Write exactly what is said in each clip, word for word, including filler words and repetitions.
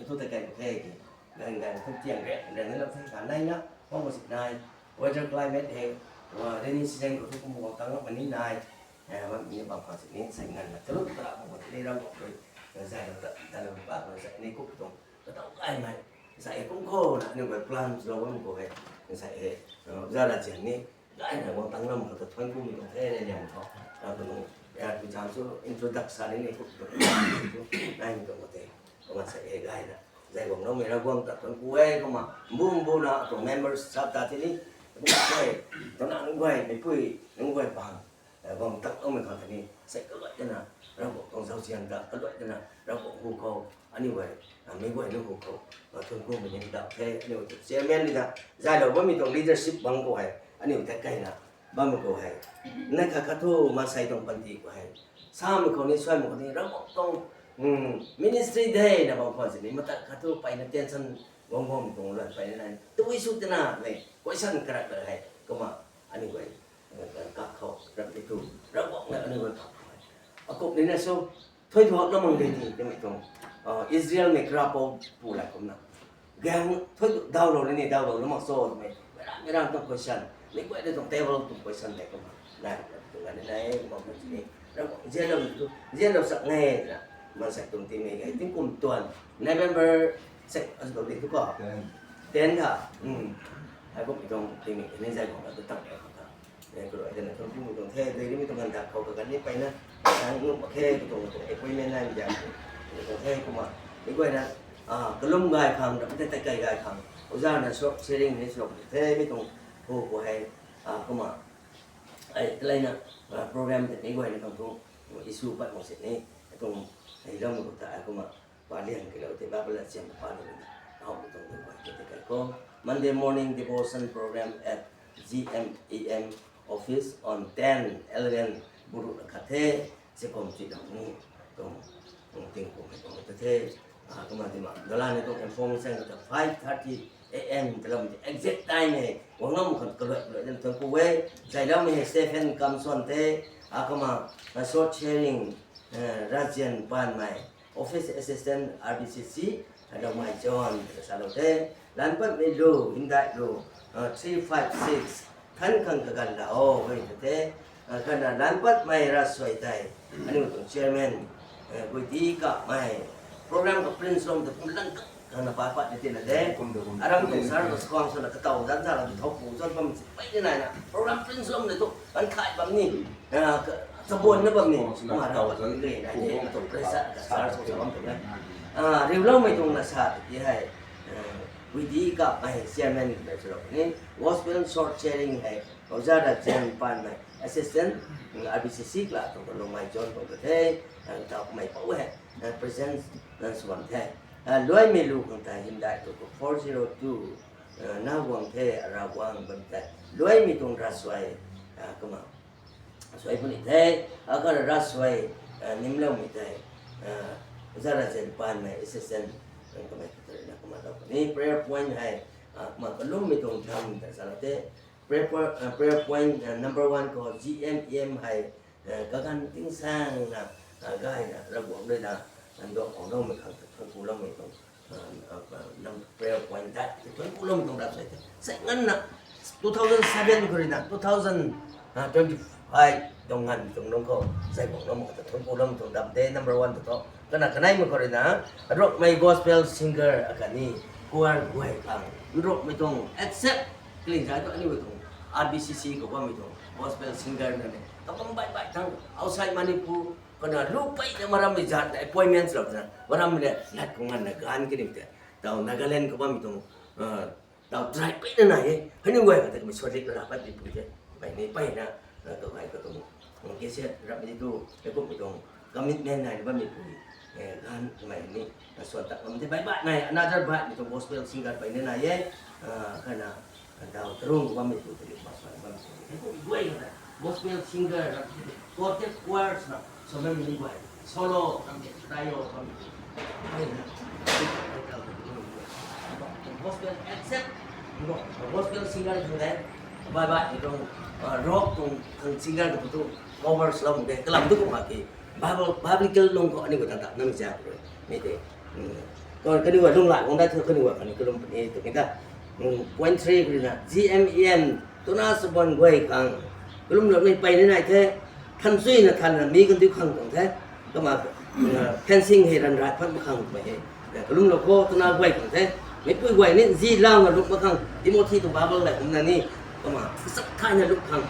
Thu ta kai the ki, gan gan thu tiang re, re na la the ka nai na, hong si nai, weather climate he, wa rainy season khou thu kum guang tang lak mani nai, eh, wa mi bam khang si ni, sai ngan na, taru ta kum guang ni ram guang ni, zai lo ta, ta lo pa, zai ni kup tuang, ta tau kai nai, zai kum khou na, ni guay plan lo bam khou he, zai he, eh, zara zian ni, gay na guang tang lam khou ta thuan kumei tuang the, ni liang khou, ram tu nung, ya, tu chan su introduction ni, ni kup tuang, nai mi tuang te, kumna sai he gay na. Zai guang loumei Ravguangc ta thuan ku e, kumna mbu mbu na tuang members sap ta tini, bu guay, tana nunc guay, meipui nunc guay pang, eh, guang tak loumei khang tini, sai kaluai tana, Ravguangc tuang zauzian ta kaluai tana, Ravguangc hu khou, aniu guay, ah, meic guay nunc hu khou, ah, thuan kumei ni dap the, aniu guay chairman ni ta, zai lou bammei tuang leadership bang khou hei, aniu ta kaina, bammei khou hei, nai khat khat thu maansei tuang panty khou hei, samei khou ni, suaimei khou ni, Ravguangc tuang, hmm, ministry de na bam khwan sini, mata khat thu peyna tension guang guang tuang luan peyna nai, tui su tina mei, question karak ta hei, kumna, aniu guay, eh, kak khou, rap ni tu, Ravguangc na aniu guay kak khou hei. Akum ni na so, thuai thuak na mang de ni, twmei tuang, ah, Israelmei karapou pu la kumna. Gang thuai download ni, download na mak so, twmei, mei ram, mei ram tuang question, mei guay ni tuang table tuang question de kumna. Nai, tuang ganv ni nai, kumna sini, Ravguangc zianlou tu, zianlou sak nge na, maansei tuang timei ge, tingkum tuan, November, sek, azu di tu ko. Ten. Ten ha, hmm. Hei kummei tuang timei, ni zai guang tu tang de khou ta. Eh, kaluai tana thuan kumei tuang the, dui rimei tuang ganv dak khou kaganv ni peyna, ah, num mak khe, katuang tuang appointment nai mi zan, tuang the kumna. Mei guay na, ah, kalum gay khang, rap tei tei kai gay khang, oza na short sharing ni short the, mi tuang hu khou hei, ah, kumna, ai, kalai na, ah, program tei mei guay na khang thu, issue pat mak sini, tuang, hei lam khou ta, ai kumna, pa liang kilou tei, Bible la siam pa lou na, ahou mi tuang tu guay tei kai khou. Monday morning devotion program at G M E M office on ten eleven, buru na khat the, se kum chui dang ni, tuang, tuang ting kum hei tuang ta the, ah, kumna tima, dala ni tuang information ta five thirty A M ta lam exact time hei, guang lam khou kaluai kaluai na thuan ku e, zai lam hei Stephen Kamson the, ah, kumna, ah, short sharing, eh, Rajian Panmei, Office Assistant R B C C, Longmei John, ta salou the, Lanpatmei Lu, Himdai Lu, ah, three five six, than khang kaganv la o, hei ta the, ah, kana Lanpatmei Rasuai tei, aniu tuang chairman, eh, Guidi Kamei, program ka print sw lam ta kum lang kak khang na pa pat ni tina de. Aram tuang sar ka squang sw na katow zan zan la tu thau pu zan bam si pey ni nai na, program print sw lam na tu, ban khai bam ni, ah, ka, kabuan na bam ni, ma ra pat ni nai de, katow press ka sar sw sa bam tu na. Ah, riuloumei tuang na sa ti hei, ah, Guidi Kamei chairman mei swlou ni, gospel short sharing hei, Oza Rajian Panmei assistant, mm, R B C C kla tuang Longmei John tuang ta the, ah, tau kamei pou hei, ah, present, ah, sw bam the. Ah, luaimei lu khang tei Himdai tu khou four zero two, ah, na guang the, ara guang bam tei. Luaimei tuang Rasuai, ah, kumna suai puni the, akara Rasuai, ah, nimloumei tei, ah, Oza Rajian Panmei assistant, ah, kamei kata rui na kumna lou puni. Prayer point hei, ah, kumna kalummei tuang dam ta salou the. Prayer po-, ah, prayer point, ah, number one khou G M E M hei, ah, kaganv tingsaeng na, ah, gay na, Ravguangc rui na, ah, nduak khang loumei khang ta thuan ku loumei tuang, ah, ah, ah, prayer point dat, thuan ku loumei tuang dat sai the. Sai nganvna, two thousand seven khou rui na, two thousand twenty-five tuang nganv tuang lung khou, zai guang loumei khang ta thuan ku loumei tuang dam de, number one ta thu. Kana kaneimei khou rui na, Rongmei gospel singer akhatni choir guay khang, Rongmei tuang except, kaling zai tu aniu tuang R B C C khou bammei tuang gospel singer na ni, kabam baih baih thang, outside Manipur, kana lu peyna marammei zat na appointments lou na, marammei le lat khou nganvna ganv kani tei, tau Nagaland khou bammei tuang, ah, tau tribe peyna nai e, hei ni guay khang tei kamei suan rik na ra pat ni pui the, pey ni peyna, ah, tu hei katuang, ah, kese rap ni tu, hei kummei tuang commitment nai ni bammei pui, eh, ganv kamei ni, ah, suan tak bam the, baih baih nai, another baihmei tuang gospel singer peyna nai e, ah, kana, ah, tau tarung khou bammei pui tei mak suan bammei pui, hei kummei guay khang tei gospel singer, quartet choirs na, solo, solo, gospel except, gospel singer khang tei, baih baih, tuang, ah, rock tuang, tuang singer khang tu, cover swlou mak de, kalam tu kumna ki, Bible, biblical lung khou aniu khou ta ta, nam ziak rui, mei tei, mm, Kaniw guay lunghlaic guang dat thu kaniw guay khatni kalum puni twmei ta. Point three khou rui na G M E M twna sabon guay khang kalumloumei pey ni nai the, than suina thanna mi kandiu khang tuang the. Kumna fencing hei ranv rai phat mak khang twmei hei kalumlou khou twna guay khang the. Meicpui guay ni zi launa luk mak khang Timothy tuang Bible lev kumna ni, kumna kachak thayna luk khang,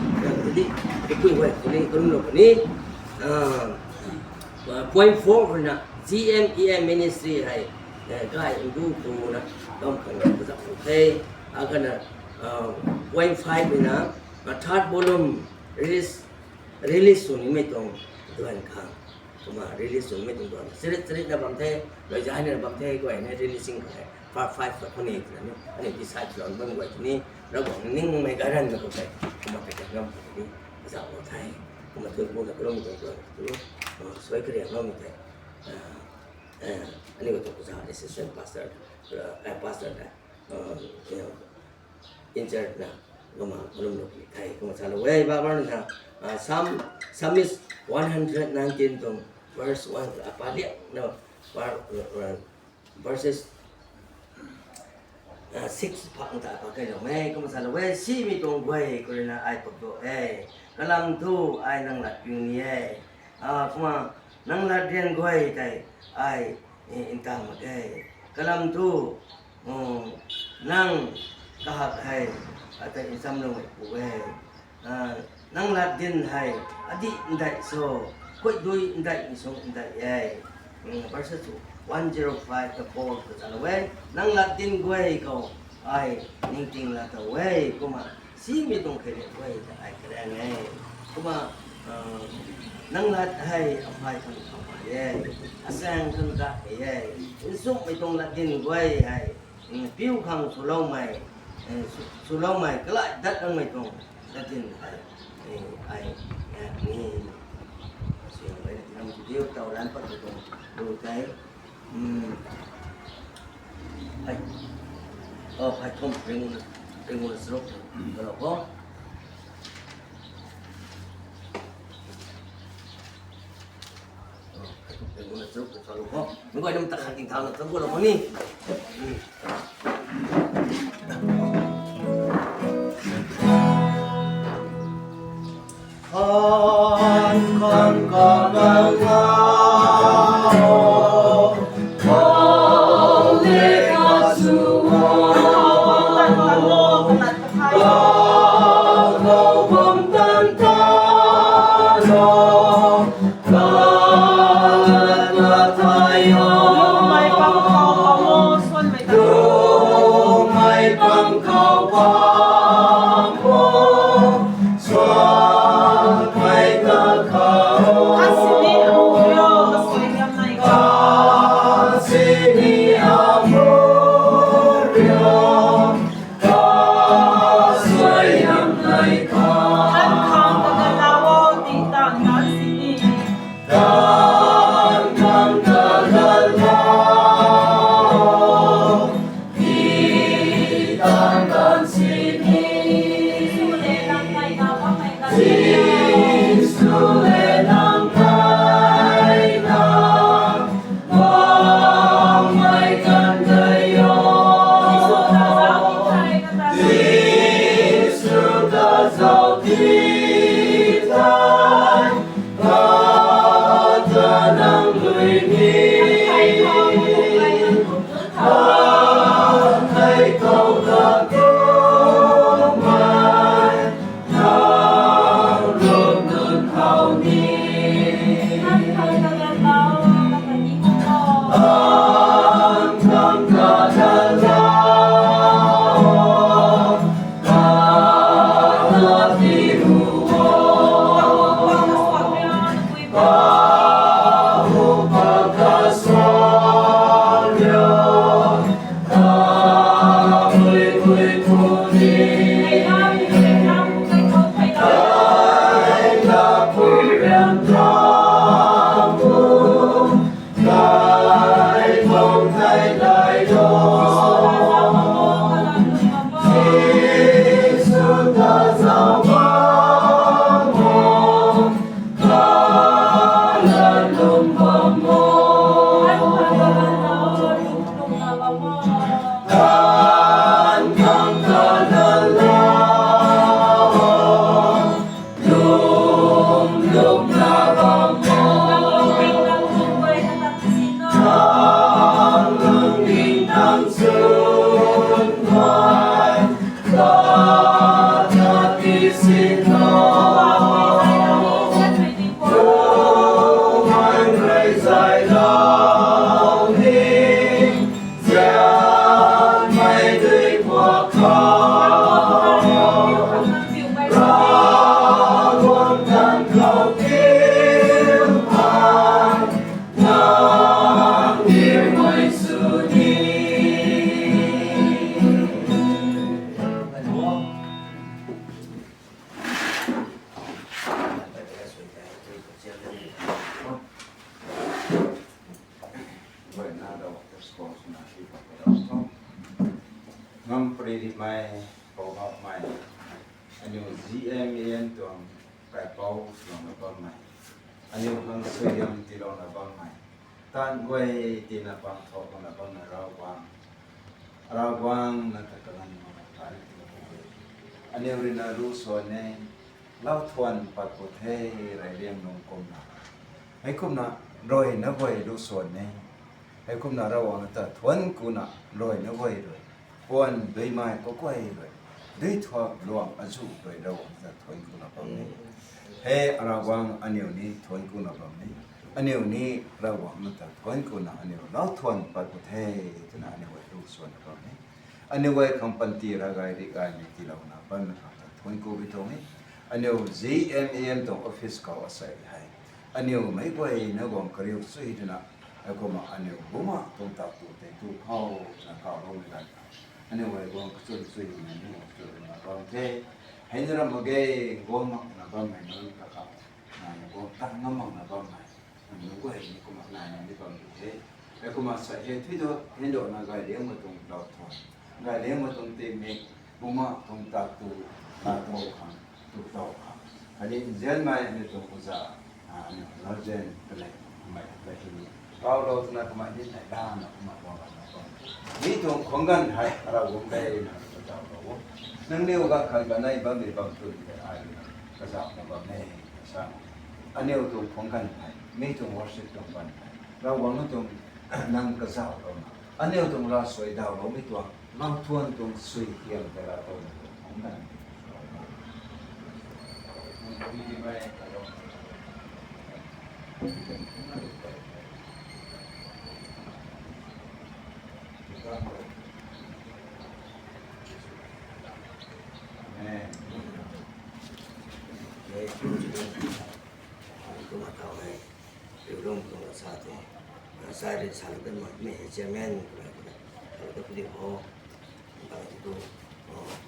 di, meicpui guay khou ni kalumlou puni. Point four khou rui na G M E M ministry hei gay ndu khou na kam khang kazak khou the. Akana point five rui na third volume release, release sw nimei tuang duan khang, kumna release sw nimei tuang duan charit charitna bam the, loizaina bam the, guay ni releasing khou hei part five ta khou ni twna ni aniu decide sw bam guay tini, Ravguangc ningmei gayranna khou tei kumna tei ngam khou ni kazauhlou the. Kumna thu kumna kalum tuang duan tu sui kariangloumei tei aniu tuang kazauh assistant pastor, pastor ta in charge na, kumna kalumlou puni the. Kumna salou e, Bible na, Psalm, Psalmist one hundred nineteen tuang verse one khou apa liakna, verses six phang ta apa kailou e, kumna salou e, simei tuang guay khou rui na ai pakduak e, kalam thu ai nang lat piu ni e, kumna nang lat rian guay tei ai nta mak e, kalam thu nang kahak hei atei nchamloumei pu e. Nang lat din hei adih ndeih so, khuaidui ndeih nsung ndeih e. Verses one zero five ta Paul ta salou e, nang lat din guay khou ai ningting la tow e, kumna simei tuang kheiliak guay ta ai karaeng e. Kumna nang lat hei aphay khang khamei e, asaeng khang gatmei e, nchumhmei tuang lat din guay hei piu khang swloumei, swloumei kalai dat langmei tuang lat din hei ai ni sw e. Ram kidiu taw ran pat tuang lu tei, ai, o, phey thum ring, ringuna charuk kalou kho. Ringuna charuk kalou kho. Nunc guay nunc ta khat tingthau na charuk kalou kho ni. Ngam pari rimei, pou hapmei, aniu G M A N tuang kaipouc swlouna bammei, aniu khang suaihiam tiilouna bammei, taanv guay tina pang thau kana bammei Ravguangc, Ravguangc nang ta kaganv mak ta ni tw e. Aniu rui na lu swan e, lau thuan pat pu the, rey liam nung kumna. Heikumna rui na guay lu swan e. Heikumna Ravguangc ta thuan kuna rui na guay rui, puan duimei kaguay rui, dui thuak luang azuh rui Ravguangc ta thuan kuna bam e. He Ravguangc, aniu ni thuan kuna bam e. Aniu ni Ravguangc ta thuan kuna aniu lau thuan pat pu the, twna aniu guay lu swanna bam e. Aniu guay khang panty ravgay ri gaymei tiilouna bammei khang ta thuan ku bi tuang e. Aniu G M A N tuang office khou asei hei, aniu meic guayna guang kariu chui twna, heikumna aniu buma tuang tak tu tei tu khou twna kawloumei ganv khou, aniu guay guang kachun chuimei ni guang kachun na bam the. Hei na ram mak ge, guang makna bammei nunc kakhat, na guang tang ngam makna bammei nunc guay ni kumna nai na ni bam di the. Heikumna sa hei thui tu hei dona gay liangmei tuang lau thuan, gay liangmei tuang timik, buma tuang tak tu, la tu khang, tu tau khang, khatni nzianmei aniu tuang uza, aniu Rajen Kalek mei ta hei ni, kaulou twna kumna ni nai lana kumna guang lana bam. Mi tuang khwang ganv hei Ravguangc de na kazauhlou o. Nangniw ganv khang kanei bammei bam tu tei ai na kazauhna bam e, sa. Aniu tuang khwang ganv hei, mi tuang worship tuang ganv hei, Ravguangc tuang nang kazauhlouna, aniu tuang ravsuai dauhloumei tuang, lau thuan tuang suaihiam tei laa towmei tuang khwang ganv Amen. Kumna tau hei, riulung tuang sa the. Sa ri sa lu kan mak mei hei chairman, sa lu kan pudi ho. Tau ti tu,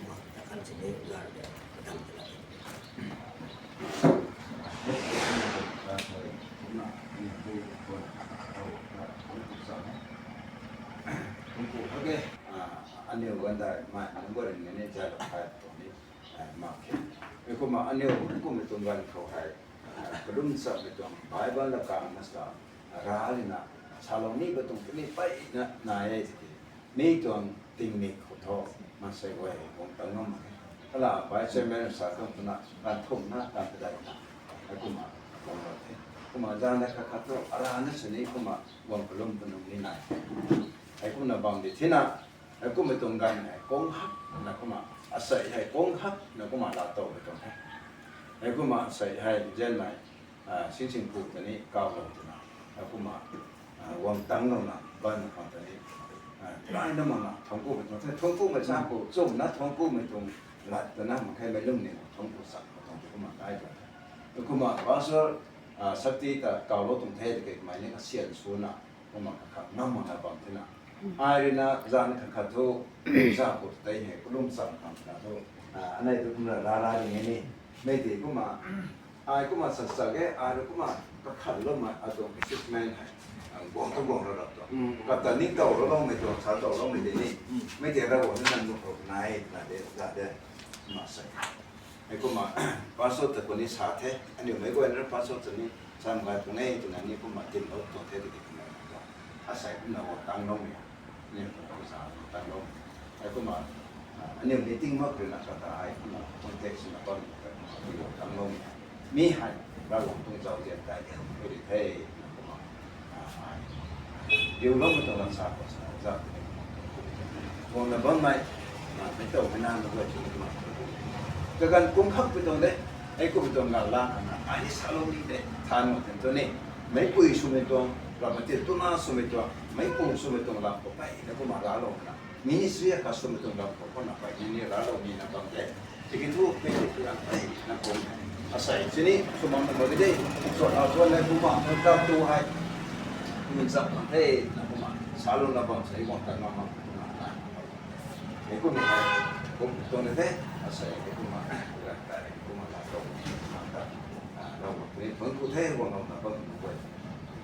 ma ta kan sini zar de, padam de la. Okay. Aniu gandai mai number ni ni zai lo khai tuang ni, mak khe. Heikumna aniu kummei tuang ganv khou hei, kalum chapmei tuang Bible la kang na sa, ra lina, salou ni ba tuang tini peyna nai e tiki, mi tuang tingmik khou tho, maansei guay guang tang ngam mak khe. Hala bai chairman sa tuang twna, ganv thumna, ganv padeihna, heikumna guang lou the. Kumna zan da khat khat thu, arana sini kumna guang kalum panung ni nai. Heikumna bam di thina, heikummei tuang ganv hei kung hakna kumna, asei hei kung hakna kumna laa towmei tuang the. Heikumna asei hei nzianmei, sinsingpu ta ni kaulou twna, heikumna guang tanglouna bammei khang ta ni, raina makna thuanc kumei tuang the. Thuanc kumei sa khou chumna thuanc kumei tuang lat twna mak khe, mei lungning thuanc ku sak khou tuang the kumna nai tuang the. Heikumna pastor, sakti ta kaulou tuang the tiki kamei ni kasian swna, kumna kakhat ngam makna bam thina. Ai rui na zan khat khat thu, za khou tei hei kalum cham khang twna thu, anei tu kumna ra la ding e ni. Mei ti kumna, ai kumna sak sak e, ai rui kumna kakhatloumei atuang assessment hei, guang tu guang lou rap tu. Kata ni towlou loumei tuang, sa towloumei de ni. Mei ti Ravguangc na nang nuh khou nai twna de, za de. Kumna sa. Heikumna, pastor ta kuni sa the, aniu mei guayna pastor ta ni, sam gay pung e twna ni kumna timlou tuang the tiki kumna tuang. Asei kumna guang tangloumei. Aniu tuang khou sa tang lou. Ai kumna, ah, aniu meeting mak rui na kata ai kumna context na pan ka video tang lou. Mi hei, Ravguangc tuang zauzian kai diu, hei ri the, na kumna, ah, ai. Diu lou mei tuang lam sa ko sa, za. Kuang na bam mei, ah, mei tau mei na na guay chini kumna. Kaganv kum khak pui tuang de, ai kum pui tuang na la, na, ai ni sa lou ni de, than mo ten tu ni. Meipui swmei tuang, ram mati tu na swmei tuang, meipui swmei tuang lam khou pei na kumna la lou na. Ministry akhat swmei tuang lam khou kumna pei ni ni la lou ni na bam de. Tiki thu, pei ni tu na pei na kum. Asei, chini, swmang na mo de de. So, a, so na kumna, na ka tu hai. Min sa bam de, na kumna. Sa lou na bam, sa i bam ta na bam, na, na. Hei kum hei, kum tuang de the, asei hei kum ma, rak ta hei kum ma la tuang, ma ta, ah, lou ma puni, pun ku the, wang lou na bam kum guay,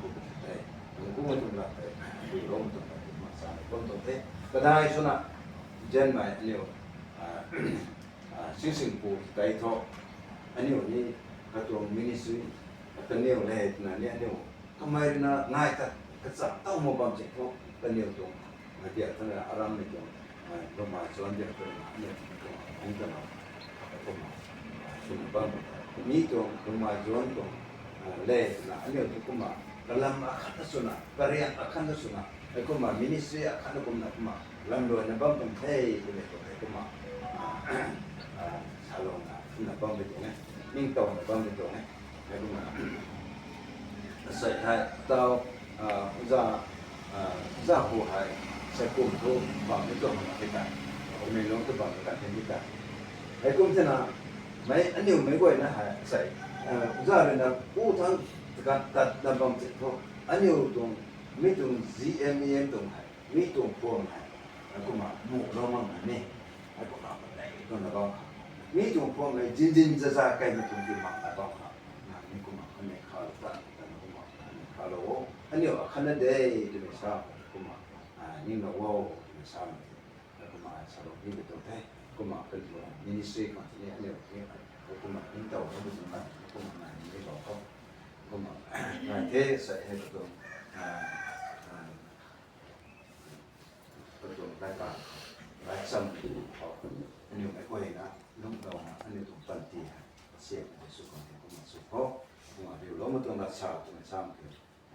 kum ku the, kum ku ma tuang la the, kum lou ma tuang la the, ma sa na kum tuang the. Kadai swna, jan mai aniu, ah, ah, sing sing pu tei thu, aniu ni katuang ministry, kaniw le na ni aniu, kamei rui na ngai ta kachang tau ma bam chei thu, kaniw tuang, na biak thana aram mei tuang, ah, lungmai chuan biak thana, aniu tuang, hung ta na, kumna, ah, swna bam, mi tuang, lungmai chuan tuang, ah, le na, aniu tu kumna, kalam akhat na swna, karian akhat na swna, kumna, ministry akhat na kumna, kumna, lam luai na bam tuang the, kumna, kumna, kumna, ah, ah, salou na, kumna bam mei tuang e, ningtow na bam mei tuang e. Hei kumna, asei hei, tau, ah, za, ah, za hu hei, sei kum thu bam ni tuang na hei ta, kumei lung tu bam ni ta hei ni ta. Hei kum thena, mei, aniu mei guay na hei, sei, ah, za rui na, pu thang, tat, tat na bam chei thu, aniu tuang, mi tuang G M E M tuang hei, mi tuang phuam hei, hei kumna, mu lou mak na ni, hei kumna, hei kumna bam ha. Mi tuang phuam hei, zin zin za za kai mi tuang di mak na bam ha. Na ni kumna, kaniw kha lou ta, ta na kumna, kaniw kha lou o. Aniu akhat na de, twmei sa, kumna, ah, ning na wow, twmei sa, kumna, salou ni mei tuang the, kumna, kan tuang ministry kan ni, aniu ni, kumna, ningtow, kumna, kumna, na ni lou khou. Kumna, nai the, sei hei tuang, ah, ah, katuang rai pa, rai cham khou, aniu mei guay na, lungdau na, aniu tuang panty hei, siam na sw khang the kumna sw khou, kumna riu lou ma tuang na sa, kumna sa mak khe,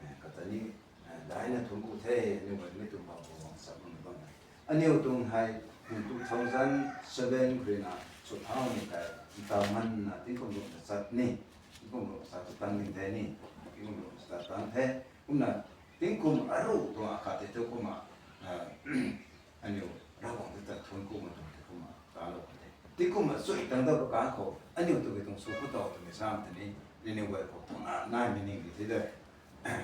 eh, kata ni, eh, dai na thun ku the, aniu guay mei tuang bam khou wang sa bam bam na. Aniu tuang hei, two thousand seven rui na, sw thau ni kai, ntaw man na, tingkum ruh na chat ni, tingkum ruh na chat tu tan ni the ni, tingkum ruh na chat tan the, kumna, tingkum aruh tuang akhat tei thu kumna, ah, aniu Ravguangc ta thun kumna tuang tei kumna, ta lou kan the. Tingkum achui tang da ba kan khou, aniu tu kei tuang sw khou tau twmei sam tei ni, aniu guay khou tuang na, nai mi ning di the de.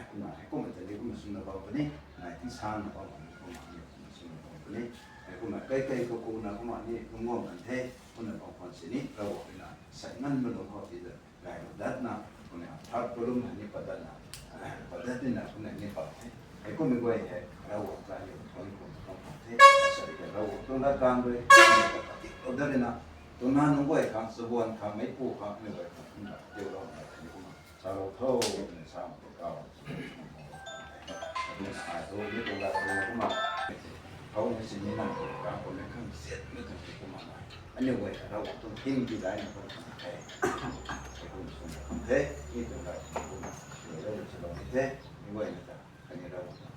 Kumna, hei kumna tei ni kumna swna bam puni, nai ting san na bam puni, kumna ni kumna swna bam puni. Hei kumna, kai kai khou kumna, kumna ni, kumna bam kan the, kumna bam kan si ni, Ravguangc rui na, sai ngan ma lung khou di de. Rai padat na, kumna, third column hei ni padat na, ah, padat ni na, kumna ni pat the. Hei kumna guay hei, Ravguangc ta ni, kumna kumna kumna the. Sa ri ka Ravguangc tuang lat kan guay, kumna patik order na, tuang na nunc guay khang, sabuan khang, meipu khang, ni guay khang, kumna, teu lou na, ni kumna, salou tho, ni sa ma tei kau. Kumna, ai tho, ni tuang lat kan kumna, kau ni si ni nang, kau kumna khang, siat ni tuang kumna. Aniu guay Ravguangc tuang hym ti dai na bam kan the. Hei kum swna kan the, ni tuang lat kum, ni Ravguangc salou ni the, ni guay na ta, kaniw Ravguangc tuang.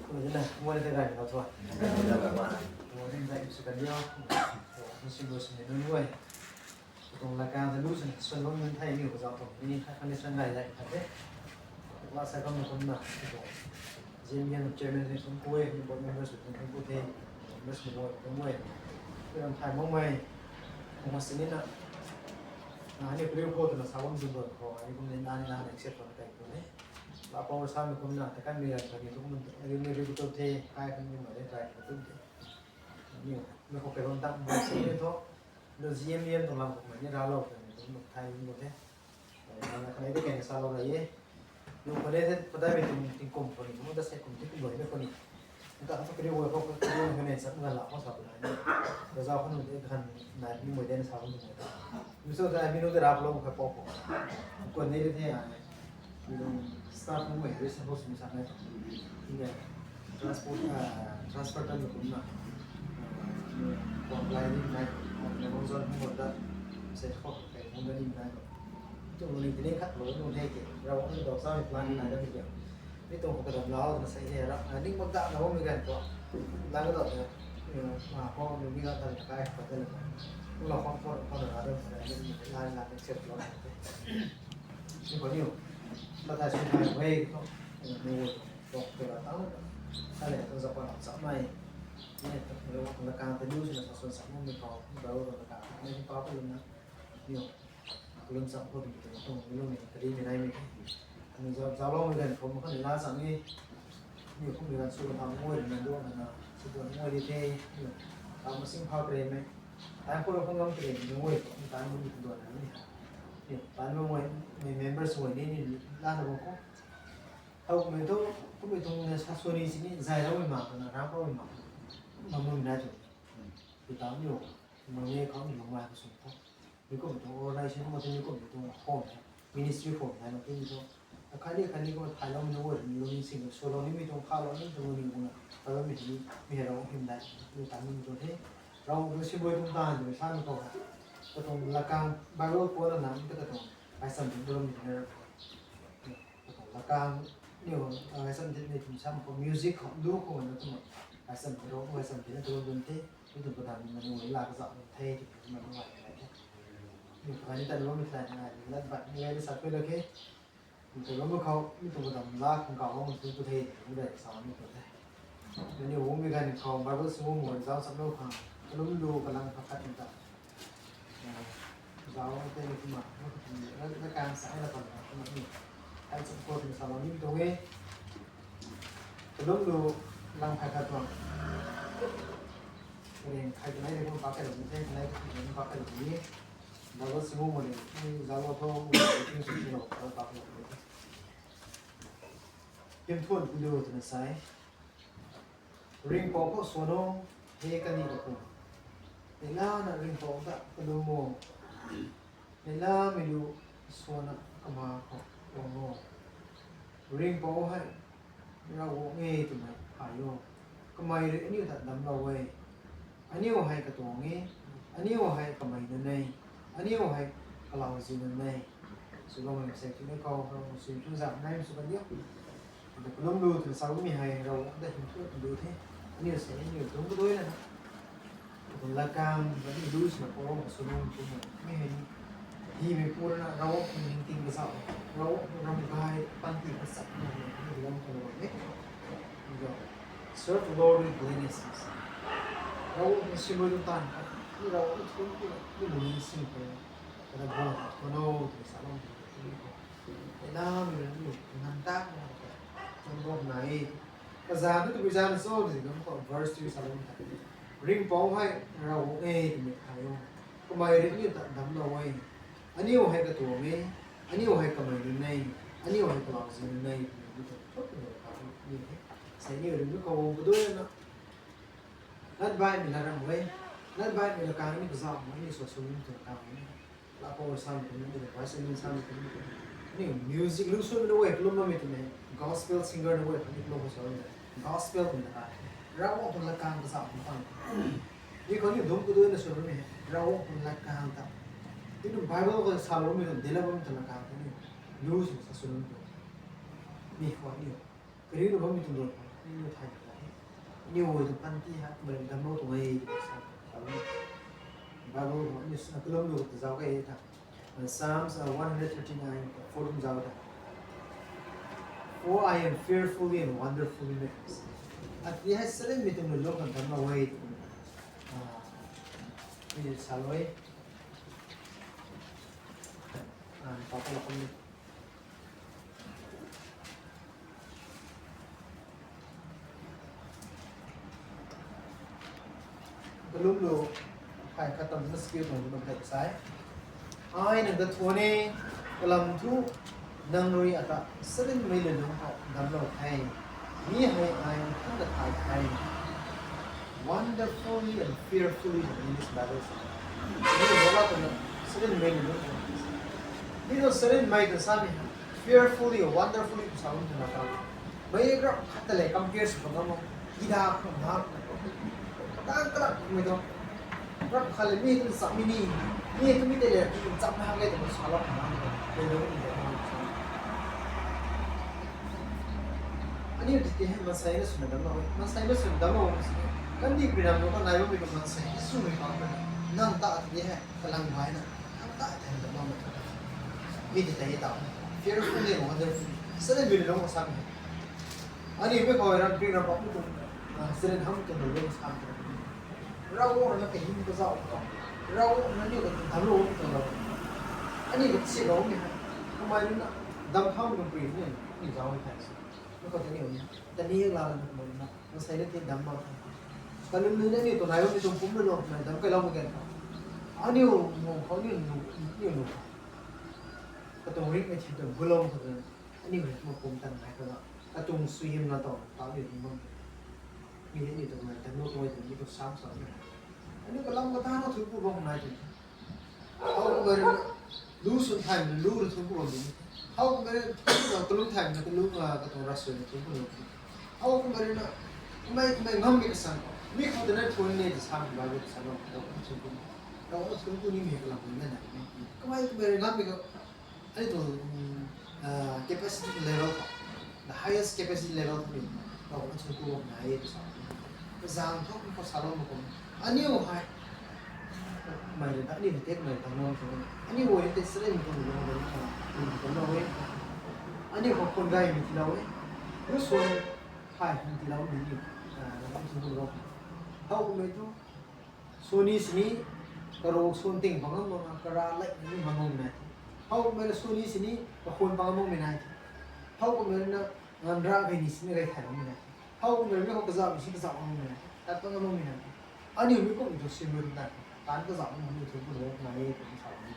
Kumna, mui na tei gay na lou thua. Mui na tei gay sw kan diu. Mui sw lu sw ni nunc guay. Tuang la kan ta lu sw ni sw lou nunc thei ni ko zau tuang ni kha khan ni sw gay zay khat de. Wa sa kam na kum na. Zim yan chairman ni kum kue, ni board members ni kum kue the. Members ni board kum kue. Kue ram thai mong mai. Kung sini na. Na ni kuri ko tu na sa kum zim ko ko. Ni kum ni na ni na accept ko na kai ko ni. La pau sa mi kum na, ta kan mi ran ta ni tu kum, ri mi ri tu the, kai kan mi ma le kai tu the. Ni, mi ko pe ron tak mo se ni tho. Lo G M M tu lam ko ma ni ra lo ka ni tu thai mo the. Na ka ni de ken sa lo ra ye. Nung khou de the, padeih mei tuang tingkum khou ni, nung ta se kum tingkum rui na khou ni. Nta khou kariu guay khou kariu guay ne, sa ngan la khou sa pu nai ni. Raza khou nung de khan nai ni mei de na sa khou nung de. Mi so ta mi nung de rap lou khou pau khou. Khou ni de the ai. Mi nung staff nung mei de sa khou sum sa nai. Ni de. Transport, ah, transfer tan kum na. Ah, ni apply ni nai. Ni bang zon hung da. Se khou kai hung da ni nai. Tuang ni tini khat lou nung the ke. Rav ni dou sa plan nai da mi ke. Mi tuang khou kadam lau na sa he ra. Ah, ning mak da na mi gan khou. Lang da de. Ma khou mi mi gan ta kai khou de le. Kum la khou khou khou na da sa ni la la accept lou na the. Ni khou ni. Padeih sw thai wei khou. Ni wo tuang khou la tang. Sa le tuang za pa na sa mai. Ni tuang la kang ta ni sw na sa sw sa mi khou. Ba wo la kang ta ni pa pa lum na. Ni. Kalum sam khou tuang tuang tuang mi lung ni kadi mi nai mi. Ani zau zau lou mi gan khou ma khou ni la sam ni. Ni khou mi gan sw tham ngoi na do na. Sw tham ngoi di the. Ni. Kam masing pha kre me. Time khou lou khou ngam kre ni ngoi khou time mi do na ni. Ni time mi ngoi mi members ngoi ni ni la na khou. Thau mi tu, kum mi tuang na sa sw ni sini zai lou mi ma na rap lou mi ma. Ma mi na tu. Pi ta ni o. Nang ni khou ni lung mai khou sw khou. Mi kum tuang organization ma tu mi kum tuang form hai. Ministry form hai ma tu mi tuang. Akhani akhani khou thai lou mi na wo ni lung sing sw lou ni mi tuang kha lou ni tuang ni kum na. Kha lou mi ni mi hei rau him dai. Mi ta mi tuang the. Rau mi si boi tuang tan mi sa mi khou. Katuang lakang Bible khou na nam ta katuang. Ai sam tuang lou mi na. Katuang lakang ni o, ai sam tuang ni tuang sam khou music khou lu khou na tuang. Ai sam tuang ai sam tuang tuang tuang the. Mi tuang padang ni nunc la kazauh nunc the, ti nunc la nai the. Mi khou ni ta nunc mi tlai nai, mi lat bat ni ai sa pui la ke. Mi tuang lou khou, mi tuang padang la khang kau hou tu tu the, mi dai sa mi tu the. Ni wo mi gan khou Bible sw mo zau sam lou khang, kalum lu kalang khat khat ta. Zau te ni kuma, na kan sa na kan na ni. Ai sam khou ni sa lou ni tuang e. Kalum lu lang phai khat tuang. Ring khai kanei de kum pa kai lou ni, kanei de kum pa kai lou ni. Bible sw mo ni, ni zau lou tho, ni sw lou, pa kai lou ni. Kim thuan pi lu twna sa e. Ringhpouc khou swan o, he kaniw kapu. Neihla na ringhpouc ta kalum o. Neihlamei lu swan na kama khou guang o. Ringhpouc hei Ravguangc e twmei thay o. Kamei rui aniu ta damclou e. Aniu hei katuang e. Aniu hei kamei nunc e. Aniu hei kalauziu nunc e. Sw bammei sei tu ni khou, Ravguangc sw thu zam nai sw kan diu. Kalum lu twna sa bammei hei Ravguangc ta hym thu lu the. Aniu sei aniu dungc kaduai na. Kum lakang, aniu lu swna pau sw nung twmei hei ni. Hymei pu rui na Ravguangc tuang ningting kazauh, Ravguangc tuang ram gay, panty kachat na ni lam khou bam e. Serve the Lord with gladness. Ravguangc tuang simbui tuang taanv kha, ni Ravguangc tuang thu ni lungning sing khou, kana guang khou no twna sa bam e. Neihlamei rui aniu nganv tak na, tuang bam nai. Kazanc tu tabui zanc cho tiki kum khou verse three sa bam the. Ringhpouc hei Ravguangc e twmei thay o. Kamei rui aniu ta damclou e. Aniu hei katuang e. Aniu hei kamei nunc e. Aniu hei kalauziu nunc e twmei ni tuang thut twmei kha ni e. Sei aniu rui mi khou guang kaduai na. Lat baihmei na ram e. Lat baihmei na kang ni kazauh ma ni sw sw ni tuang kang ni. Lapou samei tuang ni, Bible samei tuang ni. Aniu music lu swmei na e, kalum bammei tuang ni. Gospel singer na e, kaniw kalum khou sa ni. Gospel tuang na kha. Ravguangc tuang lakang kazauh tuang tang. Ni khou ni dungc kaduai na sw bammei. Ravguangc tuang lakang ta. Ni tuang Bible khou sa bammei tuang, dila bammei tuang lakang ta ni. Lu swna sa sw bammei tuang. Ni khou ni. Kariu na bammei tuang duan khou ni thay na the. Aniu guay tuang panty hei kamei damclou tuang e twna sa. Bible khou aniu sa kalum lu ta zauc key tha. Psalms, uh, one hundred thirty-nine, four kum zauc tha. For I am fearfully and wonderfully made. Ati hei salenmei tuang lu khang damclou e twna. Ah, ni salou e. Ah, pa pa la kum ni. Kalum lu, hai khatam na skill tuang lu kai sai. Ai nang ta thuan e, kalam thu, Nang rui ata sarinmei lulung khou damclou the. Mi hei ai nthangc kathay the. Wonderfully and fearfully in English Bible sa. Mi lou la twna sarinmei lulung khou. Mi lou sarinmei twna sa ni. Fearfully, wonderfully twna sa bam twna ta. Mei rap khat ta le compare sw bam o. Kida khou na. Tang kalak mei tu. Rap khat le mi tu cham mi ni. Mi tu mi tei le ki cham na le tu salou na. Lulung ni de. Aniu tiki hei maansei na swna damclou e. Maansei na swna damclou e. Kandih pui ram nu ka nai bammei tu maansei na swmei bam na. Nang ta tiki hei kalang bai na. Nang ta tei damclou e. Mi tei tei ta. Fearfully and wonderfully. Sarinmei lulung khou sa ni. Aniu mei khou ram pui ram bam tu. Sarin ham tu lulung sa ni. Ravguangc rui na kahym kazauh khou. Ravguangc rui na aniu ta damclou e twlou. Aniu ta silou ni hei. Kamei rui na dam khang tuang pui ni, ni zauc ni thei si. Mi khou tei aniu ni. Tani la la na kamei rui na. Maansei na ti dam bam the. Kalum ni na aniu tuang nai bammei tuang pumc rui na kamei dam kailou mak gan khou. Aniu mung khou aniu nu, aniu nu. Katuang rik mei thim tuang bulou khou tei. Aniu hei kum tan nai khou na. Katuang suaihiam na tuang, ta aniu ni bam. Mi aniu tuang nai, tan nu tuang, mi tuang sam sa ni. Aniu kalam kata na thu ku bam nai tu. How kumei rui na, lu swn time na lu rui thu ku bam ni. How kumei rui na, kalum time na kalum, ah, katuang ras swn na thu ku bam ni. How kumei rui na, kumei, kumei ngam mi kasan. Mi khou tei na thu ni de sam ba de sam ba. How kumei thu ku. How kumei thu ku ni mi kalam ni na. Kumei, kumei rui ngam mi ka, ai tu, um, ah, capacity level khou. The highest capacity level khou ni. How kumei thu ku bam nai de sam. Zang thu ku salou mak kum. Aniu hei. Mei rui ta, aniu hei tek mei ta ngam tu. Aniu hei tek srei mi kum ni ngam tu. Ni kum na e. Aniu khou khun gay mi tiilou e. Lu swn hai mi tiilou ni ni. Ah, na kum swn kum rou. How kumei tu. Swn ni sini, karou swn ting bang ngam bang, kara lei ni bang ngam nai. How kumei na swn ni sini, kakhun bang ngam mi nai. How kumei na, ngan ra gay ni sini gay thay bang mi nai. How kumei na mi khou kazauh ni si kazauh bang ngam mi nai. Tat bang ngam mi nai. Aniu mi kum tu sim rui ta. Tan kazauh bang ngam mi tu ku rou nai e tu sa ni.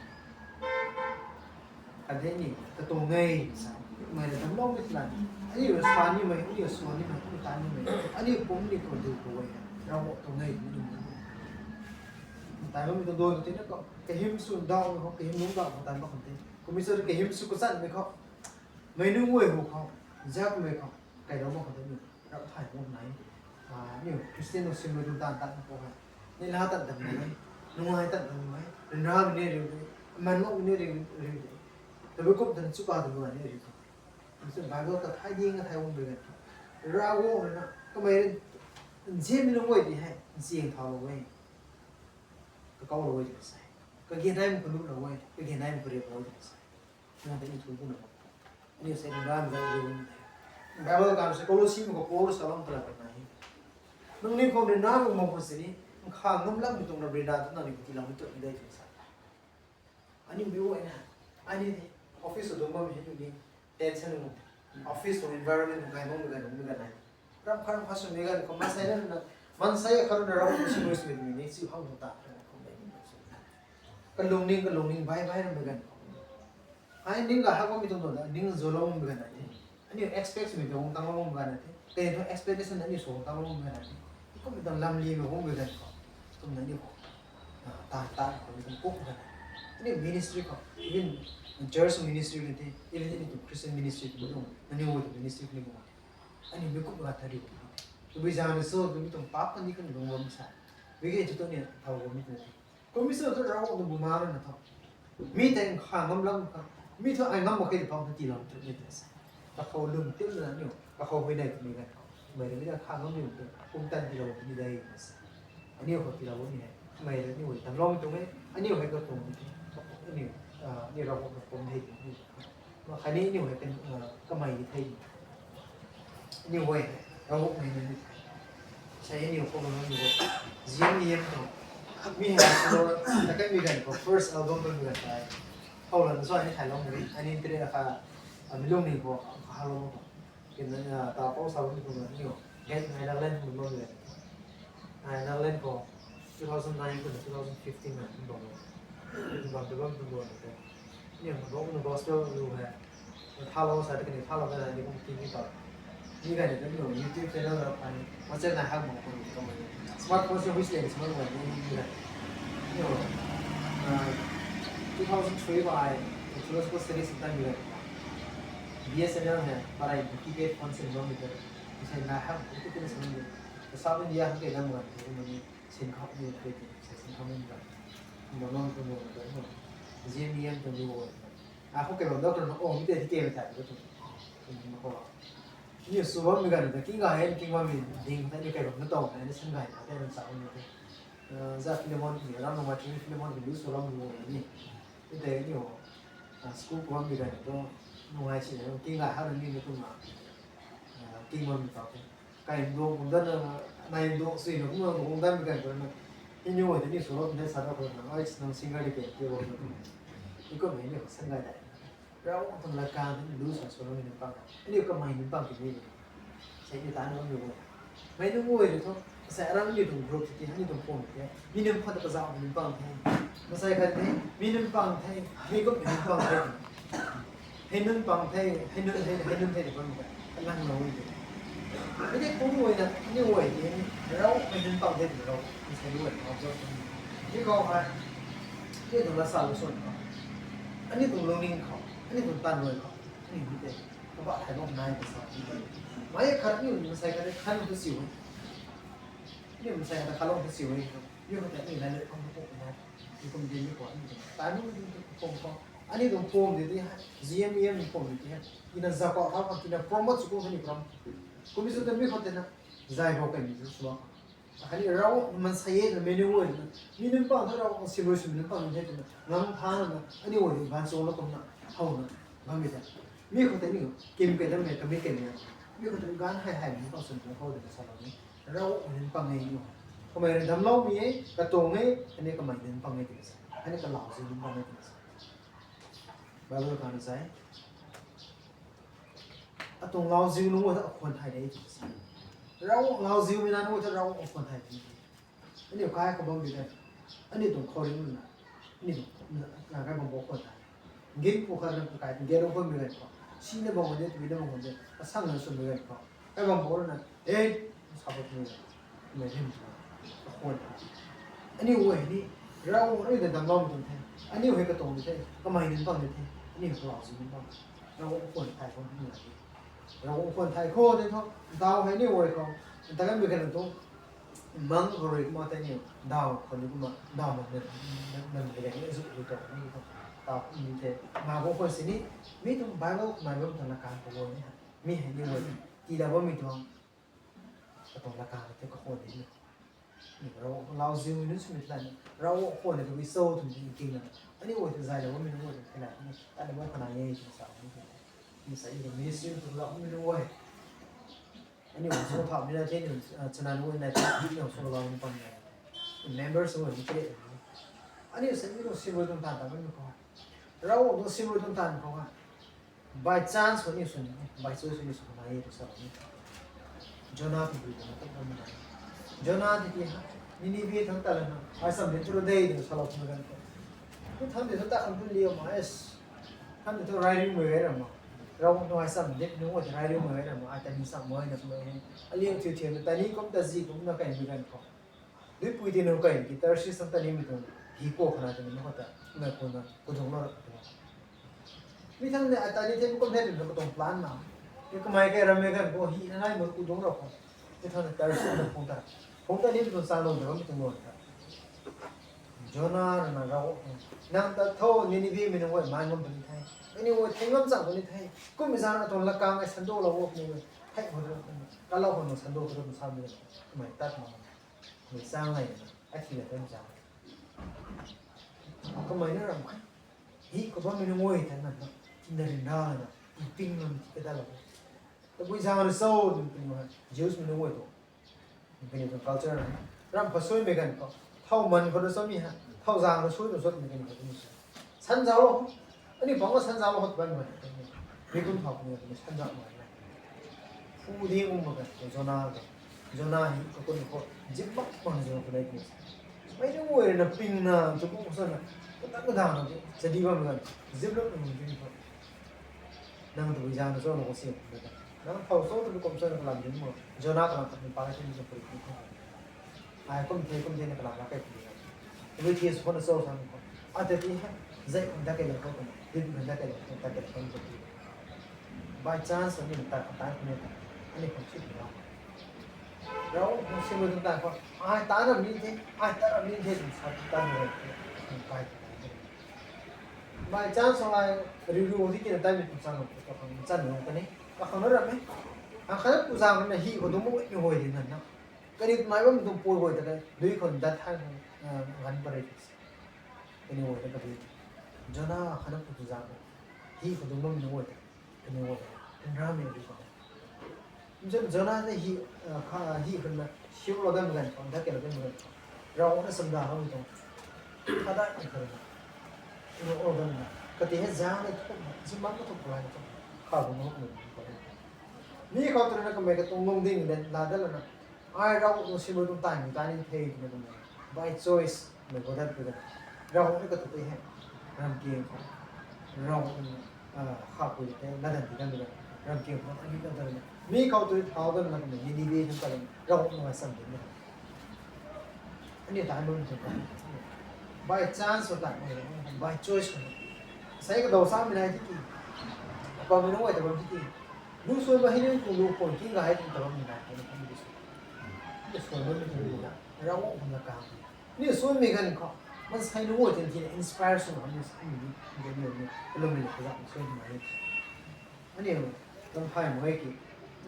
Kade ni, katuang ngai sa. Mei na damclou ni tlan. Aniu sa ni mei, aniu swan ni mei, aniu tan ni mei. Aniu pum ni khou du khou e. Ravguangc tuang ngai ni mei. Tai bammei tuang doi khou tei na khou. Kahym sw ndauh mei khou, kahym lungc ndauh khou tan bam khou tei. Kumei sw kahym sw kachan mei khou. Mei nunc guay hu khou. Zak mei khou. Kailou mak khou tei ni. Rap thay bam nai. Ah, aniu Christian nunc sim mei tuang tan tan khou hei. Neihla tat dam ni e, nungai tat dam ni e, ryanra ni riu de, aman lou ni riu, riu de. Tabui kum tan chuka dam ni riu de. Kum sw Bible ta thay ding ka thay bam rui gan. Ravguangc rui na, kamei rui, nzianmei lung guay di hei, nzian thau lou e. Kakau lou e di sa. Kage nai mei kanuh lou e, kage nai mei kariap lou e di sa. Nang tei ni thu ku na. Aniu sei nang ram zang ziu. Bible kan se Colossi mei khou Paul salou tala na e. Nangniw khou ryanra lung mak khou sini, nkha ngam lam mi tuang ryanra tu nangniw khou tiiloumei tu ni de tw sa. Aniu mi guay na, aniu ni, office khou dungc bam hei ni, tension nung, office tuang environment nung kai bam mi gan, mi gan nai. Ram khat ram khat swmei ganv khou maansei na, maansei khat rui na ram khou swmei swmei ni, si hang ta, ram khou mei ni swmei. Kalungning, kalungning, bai, bai, ram mei ganv khou. Ai, ning ga hak bammei tuang tuang da, ning zolou mei ganv nai the. Aniu expect swmei tuang tanglou mei ganv nai the. Kei tuang expectation aniu sw tanglou mei ganv nai the. Kum tuang lam li mei hung mei ganv khou. Kum na aniu khou. Ah, tan, tan khou, kum kuk ganv nai. Aniu ministry khou, even church ministry ni the, even aniu tuang Christian ministry ni tuang, aniu tuang ministry ni tuang. Aniu mi kum ganv ta riu. Tabui zang ni so, tabui tuang paap kan ni kan lung bam sa. Bui ge tu tu ni thau bam ni tu the. Kum mi sw tu Ravguangc tuang bumaengc rui na tho. Mi tei nkha ngam lam kha. Mi thu ai ngam mak khe tw pang thu tiilou tu ni tw sa. Kakhou lum tim na niu. Kakhou huayney twmei ganv khou. Mei rui mi ta nkha ngam niu tu. Kum tan tiilou tu ni dei tw sa. Aniu khou tiilou ni hei. Mei rui aniu hei damclou tuang e. Aniu hei katuang ni the. Aniu, ah, aniu Ravguangc tuang pum hei ni. Makhatni aniu hei kan, ah, kamei ni thei ni. Aniu hei, Ravguangc mei ni thei. Sei aniu khou bam ni bo. Zian ni yam tuang. Mi hei, second mi ganv khou, first album bam mi ganv tei. Khou lan so ani thaylou mei, ani internet akha, ah, mi lungning khou, khalou khou. Kin na, ah, ta pou sa bam ni khou aniu. Gen ngai Nagaland khou bam mi ganv. Ngai Nagaland khou, two thousand nine khou, two thousand fifteen na bam. Bam tu bam tu bam tu. Aniu bam na gospel lu hei. Hello, sa ta kani hello ta ni kung ki ni ta. Ni ga ni ta ni YouTube channel ra pan. What's na ha mo ko ko. Smartphone se which lens mo mo ni ni ga. Ni ho. Ah, two thousand three ba ai, Xerox ko series ta ni ga. B S N L hai, para ai keypad phone se mo ni ga. Isai na ha ko ko se mo ni. Sa ni ya ke dang mo ni. Sin khou ni ke, sin khou ni ga. Mo no ko mo ga. Zim ni yan to ni wo. A khou kei bam dok rana, oh, mi tei ti kei thai tu. Ni khou. Ni sw bammei ganv ta, king ga hei, king bammei ding ta, ni kei bam na tau, na ni san gay na, tei ram sa ni tei. Za Philemon ni, ram nung ma chini Philemon ni, lu sw ram lu ni. Ni tei ni ho. School khou bammei ganv tu, nung ai si, king ga ha ni ni tu ma. King bammei tau tei. Kai ndo kum dan na, nai ndo sui na kum na kum dan mi kan ko na. Ni nyu tei ni solo tei sa da ko na. Ai, nang singer di ke ti wo na. Ni ko me ni san gay dai. Rau tang la kan ni lu sa solo ni pang. Ni ko mai ni pang ki ni. Sai ni ta na ni wo. Mai ni wo ni to. Sai rang ni tung group ti ni tung form ti. Ni ni phat ka za ni pang the. Masai khat ni mi ni pang the. Mi ko ni pang the. Hei nunc pang the, hei nunc, hei, hei nunc the, bam ka, lang lou de. Hei de kum guay na, ni guay de, rau, hei nunc pang the, rau, ni sai guay na, rau, ni khou hai, ni tuang la sa lu swan khou, ani tuang lungning khou, ani tuang tan rui khou, ani ni de, kaba hai bam nai ka sa. Mai khat ni, masai khat khan tu siu. Ni masai khat khalou tu siu. Ni khat ni lai le pang tu na. Ni kum din ni khou, ani tuang tan ni tu pom khou. Ani tuang pom di di hai, G M E M ni pom di di hai. Ina zapa khou khou, ina promote sw khou ni pram. Kum sw tan mi khou tei na, zai bo kai ni sw sw. Akhatni rau man sa ye na menu wo na. Mi nunc pang tho rau, sim rui sim nunc pang the tu na. Ngang tha na, ani wo di ban sw na kum na, hau na, bam mi ta. Mi khou tei ni, kim kai dam me, kami kai me. Mi khou tei gan hai hai ni pang sw na hau de na sa lo ni. Rau nunc pang e ni. Kamei rui damclou mi e, katuang e, ani kamei nunc pang e ti sa. Ani kalauziu nunc pang e ti sa. Bible khou na sa e. Atuang lauziu nunc ta akhwan thay de ti sa. Rau lauziu mi na nunc ta rau akhwan thay de. Ani kai khou bam bi de. Ani tuang khou ring na. Ani tuang na kai bam bo khwan thay. Gin pu khat na kai gin khwan bi de khou. Si na bam de, tu na bam de. Asang na sw bi de khou. Kai bam bo na, eh, sa bo ni, mei hym, akhwan. Ani wo ni, rau wo ni de dam bam tuang the. Ani wo hei katuang ni the, kamei ni bam ni the. Ani wo kalauziu ni bam. Rau wo akhwan thay khou ni la. Rau wo akhwan thay khou ni tho, daw hei ni wo khou. Ta kan bi kan tu, mang khou rui kumna tei ni, daw khou ni kumna, daw mang ni, mang ni ni zu ni tho ni tho. Daw ni the, ma bo khou si ni, mi tuang Bible, Bible tuang na kan khou wo ni ha. Mi hei ni wo, ti da bam mi tuang. Katuang laka tei kakhwan de ni. Ni rau lauziu ni sw mi tlan. Rau khwan de tabui so tun ting ting na. Ani wo tei zai la wo mi wo tei na ni. Ani wo kana ye tei sa ni. Ni sa ni ministry tu la mi wo. Ani wo so thau ni na tei ni, chana ni wo na tei ni so la ni pan na. Members wo ni kre. Ani sa ni wo sim rui tuang tan ta mi khou. Rau wo sim rui tuang tan khou ha. By chance khou ni sw ni, by choice khou ni sw na ye tu sa ni. Jonah tu bui na tu bam na. Jonah ti ti ha, Ninive thangc ta la na, ai sam ni tu de tu sa lo tu gan ko. Tu thangc de tu ta kan tu liu ma es. Thangc de tu rai riu mei ram ma. Rau nu ai sam de nu ai rai riu mei ram ma, ai ta ni sam mei na mei. Aliu thiu thiu ta ni kum ta zi kum na kai mei gan ko. Duipui ti nunc kai ki Tarshish thangc ta ni mi tuang hi kou khana tuang ni khou ta, mei khou na, kudungc lou ra ka tuang. Mi thangc ni ata ni the mi kum the tuang na ka tuang plan na. Ni kamei kai ram mei gan khou hi na nai mei kudungc lou khou. Mi thangc ni Tarshish na phung ta. Phung ta ni mi tuang sa lou na mi tuang lou ta. Jonah rui na rau, nang ta tho Ninive mei nunc guay mai ngam puni the. Ani guay thei ngam chang puni the. Kum mi zan atuang lakang ai sando lou wo ni. Thei khou na, ka lou khou na sando khou na sa mi. Kamei tat ma. Mei chang nai na, a thi la tan chang. Kamei na ram khat. Hi khou bammei nunc guay ta na, na, tina rin ra na, i ping lam ti ka da lo. Tabui zang na so, dun ping ma, Jews mei nunc guay tu. Ping ni tuang culture na. Ram pha sui mei gan khou. Thau man khou na so mi ha, thau zang na sui na so mei gan khou tu mi sa. San zau lo. Ani pang ka san zau lo khou tu ban ma. Mi kum thau ni, ni san zau ma. Pu di kum ma ka, Jonah ka. Jonah hi ka kun khou, zip mak mak zip mak khou dai ki. Mei ni wo na ping na, tu kum sa na. Ka ta ka da na, jadi bam gan. Zip lo na ping khou. Nang tabui zaeng na cho na kou si. Nang thau cho tabui kum cho na kalam din mo. Jona kalam khat ni pa ka tin cho puri ni. Ai kum the kum the na kalam la kai puri. Tabui thi sw na cho sang ko. Ata ti he. Zai kum ta kai la ko kum. Din kum ta kai la ko ta kai la ko. By chance ni ta ta ni ta. Ani kum si ni. Rau kum si mo ta ko. Ai ta na mi the. Ai ta na mi the sa ta ni. Kai. By chance ai review di kina time kum sang ko ko chan mo ka ni. Ka khang na ram e. Ang khat pu zang na hi ko dum mo ni hoi din na. Kani mai bam dum pui hoi ta dui khon dat han, gan pare. Kani hoi ta ka bi. Jona khat pu zang. Hi ko dum mo ni hoi ta. Kani hoi ta. Kan ram e di ko. Mchun Jona na hi, kha hi khun na siu lo dan gan khon, dat kai lo dan gan khon. Rau na samda hau tuang. Kha dat kai khun na. Ro o dan na. Kati he zang na thuk na, zimang na thuk lai na thuk. Kha bu na huk na ko. Ni khou tu na kamei ka tuang lungding den la dan la na. Ai rau na siu tuang tai ni tai ni thei na tuang. By choice. Mei khou dat pi kan. Rau ni ka tu tei he. Ram kiang khou. Rau ni, ah, kha pui tei, na dan ti dan pi kan. Ram kiang khou, ani dan dan. Mi khou tu thau dan na kan, ni ni bi kan kan. Rau ni ma sam din na. Ani tai mun tu kan. By chance khou tai mun, by choice khou. Sai ka dou sa mi nai ti ki. Apa mi nung ai ta bam ti ki. Lu sui ma hi ni kung lu kung king ga hai ti ta bam mi nai. Ani kan di sui. Ni sui ma mi tu lu na. Rau ni ma ka. Ni sui mi gan khou, man sai nu wo tin tin inspire sw ham ni sui mi, ni ni ni, ni, kilometer ka zam sui mi. Ani, tang phai mo ki,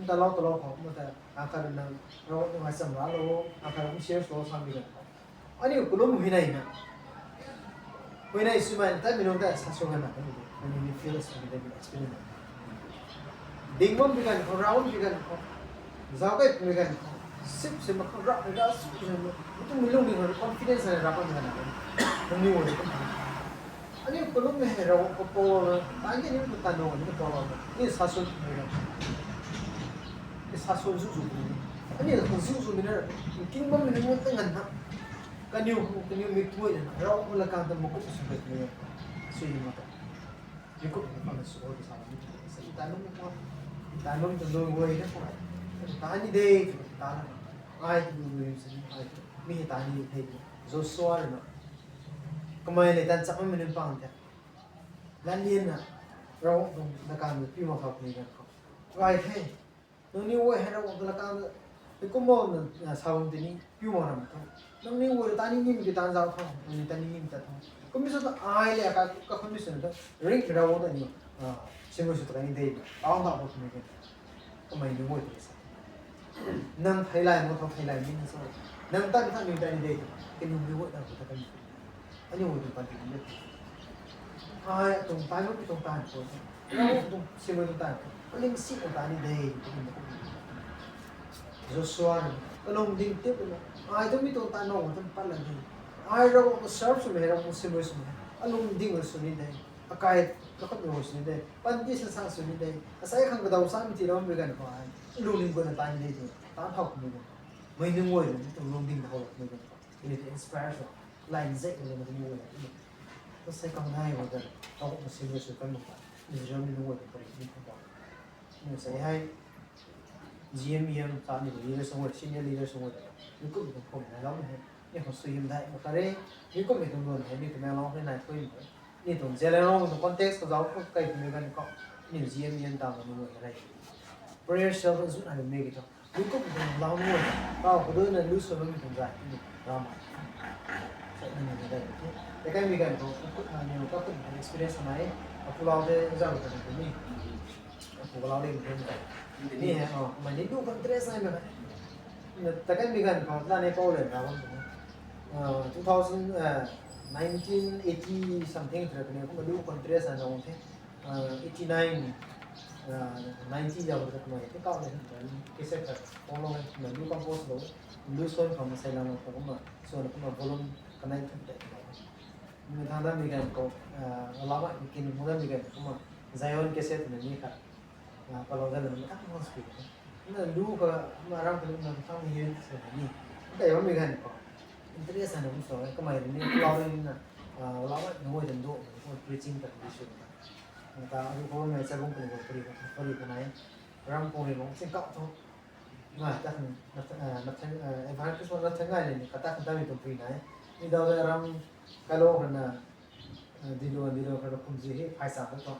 nta lau ta lau khou, mo ta, a kar na, rau ni ma sam ra lo, a kar um share sw sam mi gan khou. Ani, kulum hui nai na. Hui nai sui man, ta mi nung ta sa sw gan na, ani, ani ni feel sw mi da bi experience. Ding bam bi gan khou, rau bam bi gan khou. Zau kai bi gan khou. Sip sip ma khou rap ni rap sip sip ma. Mutu mi lung ni khou confidence na rap bam bi gan khou. Nang ni wo ni khou. Ani khou lum ni hei rau khou po lo na. Tan ki ni khou tan lo ni khou po lo na. Ni sa sw bi gan. Ni sa sw zu zu ni. Ani khou zu zu ni na. King bam ni ngan ta ngan na. Kaniw, kaniw mi tui na. Rau khou la kan ta mo khou sw bi ni. Sui ni ma ta. Ni kum ni pang sw o di sa ni sa. Taimum ni ko. Taimum tu lou guay na ko. Tani de, tana. Ai tu lou guay sa ni ai. Mi tani de the. Joshua na. Kamei le tan chak mi ni pang the. Lan lian na. Rau tu na kan piu ma khou ni kan khou. Ai the. Nangniw guay hei Ravguangc ta lakang ta, heikumna, ah, sa bam tini, piu mak ram tho. Nangniw guay ta ni nim ki tan zau tho, nangniw ta ni nim ta tho. Kum mi sw ta ai le ka, ka kum mi sw na ta, ring Ravguangc ta ni, ah, simrui sw ta ni de, aung ta ko ni de. Kamei ni guay ta sa. Nang theilay mo tho theilay mi na sa. Nang ta ni ta ni ta ni de, kaniw mi guay ta ko ta kaniw. Aniu tu pan ti de. Ai tuang tai mo ki tuang tai ko. Ravguangc tuang simrui tuang tai ko. Kaling si tuang tai ni de. Joshua ni kalung ding tip na. Ai tu mi tuang tai nong tuang pan la de. Ai Ravguangc ko serve sw me, Ravguangc ko simrui sw me. Alung ding sw ni de. Akai kakhat ni sw ni de. Pan ti sa sa sw ni de. Asai khang kadau sa mi ti ram bi gan ko ai. Lung ning ko na tai ni de. Ta thau ko ni de. Mei nung guay ni tuang lung ding thau ni de. Ni tu inspire sw. Line zek ni na ni wo ni. Ko sai kam nai wo da. Au ko simrui sw kan mo. Israel ni wo da pari ni ko. Ni sai hai. G M, E M, ta ni leader sw wo, senior leader sw wo. Ni ko ni ko na lam he. Ni ko sui him dai mo kare. Ni ko mi tuang lon he. Ni ko na long he nai ko mo. Ni tuang Zeliangrong tuang context ko zau ko kai ko ni kan ko. Ni G M, E M ta ni wo rai. Prayer cell zun hai me ki to. Lu kup tuang lau ni, tau khou dui na lu sw bam tuang zai ni, ram ma. Sa ni ni dai ki. Te kai mi gan khou, kup na ni, ka kup na experience na e, a pu lau de zau ta ni ni. A pu lau de ni ni. Ni he, oh, ma ni lu kan interest na e ma. Na ta kai mi gan khou, na ni pau le na bam. Ah, two thousand, ah, nineteen eighty something tra ni, kum lu kan interest na ong the. Ah, eighty nine, ah, ninety zau ta kumna, te kau le, kese ta, polo, na lu compose lo, lu son khou masei lang lo, kumna, so na kumna volume kanei thum te. Ni thang da mi gan khou, ah, lama kin mo da mi gan khou kumna, Zion kese na ni kha, ah, palo da na mi kha mo speed. Na lu kha, ma ram kha na thang ni hin se ni. Ka yo mi gan khou. Interest na mo so, kamei ni palo ni na, ah, lama ni mo dan do, mo preaching ta ni sw na. Nang ta aru khou mei chabung puni khou puri, puri khou nai. Ram puni bang sing kau thu. Ngai ta khang, na, na, na, eh, Advance Christmas na thang ngai le ni, kata khang ta mi tuang pui nai. Mi dau le ram kalo khang na, eh, dilo, dilo khang na kum zi hei phai sa khang thu.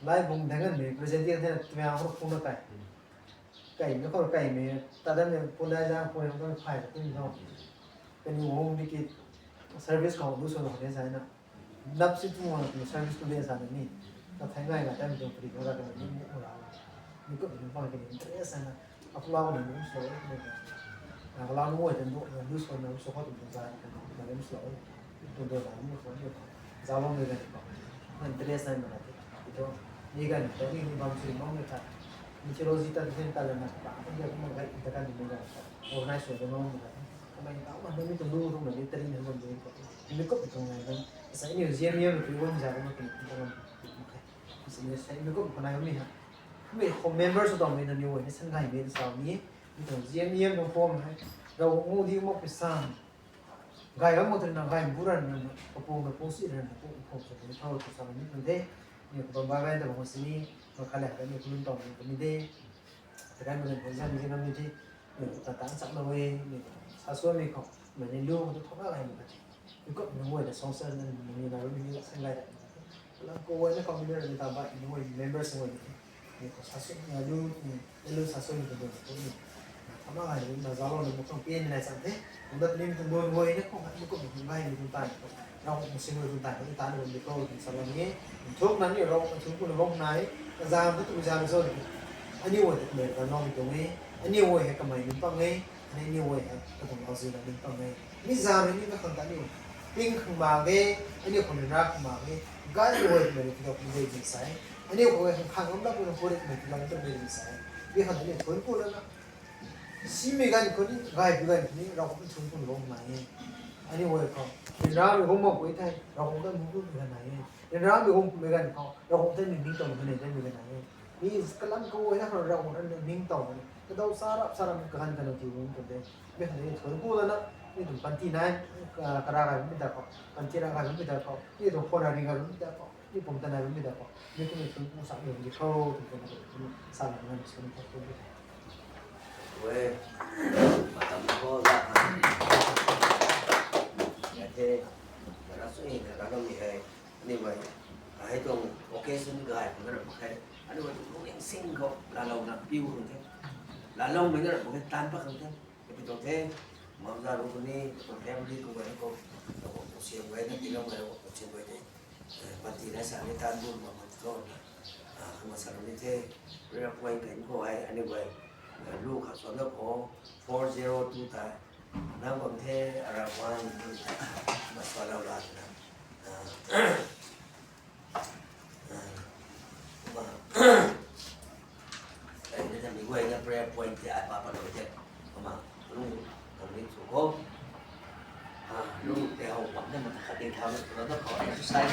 Lai bung dangan mi, present di khang na, tumia khang phung na kai. Kai mi khou kai mi, ta dan le pun dai zang pun khang phai ka tum thu. Kani wong di ki service khou lu so lo de zai na. Nap si tu wang service tu de sa na ni. Ka thai ngai na time tu free ko ra ka ni ni ra. Ni ko ni pang ka ni interest na. Aku lau ni ni so ni. Na ka lau nu wai tan do na lu so na lu so ko tu za na ni so. Tu do na ni so ni. Za lo ni ga ni ko. Na interest na na ti. Ti to. Ni ga ni ta ni ni bam si bam ni ta. Ni theology ta ni ta le na ka. Ni ga ko ma ga ta ka ni ga. Organize so de no ni ga. Kamei tau ma, mi tuang lu tuang na ni tari na bam de ko. Mi kup tuang na bam. Sa ni G M M tu won za ko ma tuang tuang na. Sa ni sa mi kup ko na mi ha. Mi ko member so tuang mi na ni won ni san gai mi sa ni. Mi tuang G M M tuang form hai. Rau ngu di mo pisa. Gai ram mo tu na gai bu ran na. Ko pung na pung si ran na pung ko sa ni thau ko sa ni tuang de. Ni ko bam ba ran ta mo si ni. Ma kha le ha ni ko lun tuang ni de. Takai mei ko zan ni nam ni ti, ta tang chak na we, ni sa so mi khou, mei ni lu tu thok na gai mei ka ti. Ni ko ni wai da song sa na ni na ru ni la sang gai da. Lang ko wai na ko ni ni ta ba ni wai members wai ni. Ni ko sa so na lu ni, ni lu sa so ni ko do ko ni. Thok na gai ni na za lo ni mo khang pin ni na chang the. Kum dat ni mi tuang don wai na khou, mi kup mi tuang gai mi tuang tai khou. Rau khou sing mi tuang tai khou, ni tan ni bam di khou, tuang sa bam ni. Thuk na ni rau khou thuk ku na bam nai. Kazam tu tu kazam zo ni. Ani wai tu kumei ka nong mi tuang e. Ani wai hei kamei ni pang e. Ani, ani wai hei ka tuang lau zi na ni pang e. Mi zam ni ka khang ta ni. Ping khang ma ge, ani khou ni ra khang ma ge. Gai ni wai kumei ni tu kumei ni sai. Ani khou hei khang khang lam la ku na puri kumei tu lam tu kumei ni sai. Mi khang ta ni thun ku na na. Simei ganv khou ni, gaypui ganv khou ni, Ravguangc thun khou ni bam nai e. Ani wai khou, ryanramei guang makpui thei, Ravguangc ta mungc guang ganv nai e. Ryanramei guang kummei ganv khou, Ravguangc ta ni ningtow ganv nai e, ta mi ganv nai e. Mi kalam kaguayna khou Ravguangc ta ningtow ganv nai. Kadau sa rap, sa rap, kaganv kanu ti guang khou de. Mi khou ni thun ku lana, mi tuang panty nai, ah, kara gay mi da khou, panty ra gay mi da khou, mi tuang phone ring gay mi da khou. Ni pum ta nai bammei da khou, mi kum ni thun pu sa ni di khou, tum tum tum sa na ngan sum khou tum tum. Wei, matam khou la ha. Ya the, na ra sui na ra lou ni hei. Ni wei, hei tuang occasion gay khou na ra mak khe. Ani wei tuang lungning sing khou, laalou na piu khou the. Laaloumei na ra mak khe, tan pat khang the. Kapi tuang the, Mamza Rukuni, tuang family khou gay khou, tuang siam gay na, tinam gay khou siam gay the. Eh, panty na sa ni tan bun ma man khou na. Ah, kumna sa ni the, prayer point kan khou hei, anyway, eh, lu kha suan na khou, four zero two ta, na bam the, ara one, two ta, na suan lou la na. Ah, ah, kumna, eh, ni ta mi guay na prayer point the, ai pa pa lou the, kumna, lu, kami chu khou. Ah, lu tei how bam na, ma khat ding thau na, na khou exercise.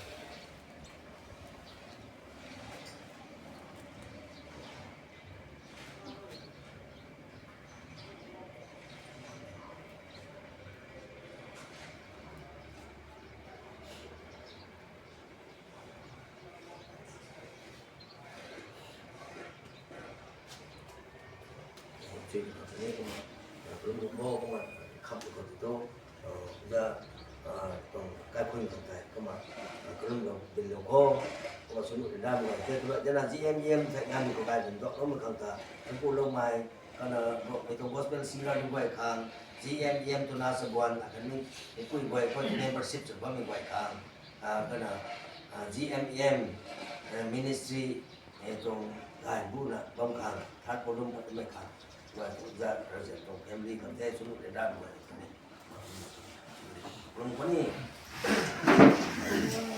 Kumna, kumna, kumna, kham tu khou tu, za, tuang kaikhunc khang tei, kumna, kalum lou, bin lou kho, kumna sunu ri dam guay the, kumna, jana G M E M thei ngan khou kai bin dok lou mak khang ta, thangpu loumei, kana, mei tuang gospel singer ni guay khang, G M E M twna sabuan, akhatni, mipui guay khou membership sw bammei guay khang, kana, G M E M, ministry, tuang gay buna bam khang, third column khat mei khang, guay tuang za, Rajan tuang family khang the, sunu ri dam guay khang ni. Lung puni.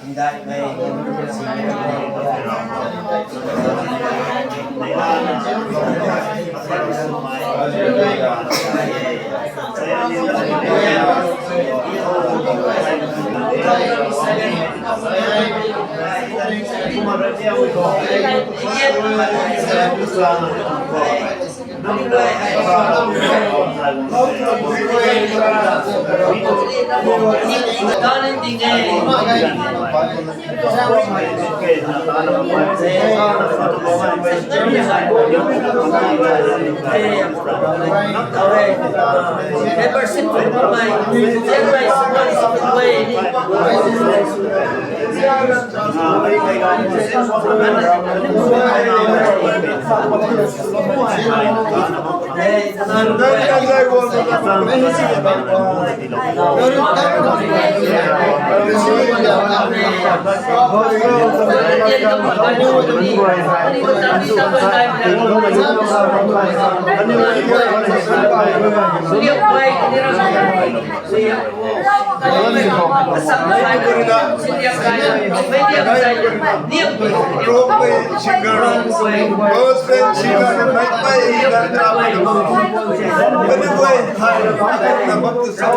Hindai mei. Rock singer, gospel singer, mei pei na na. Kani guay hai na bam tu sa.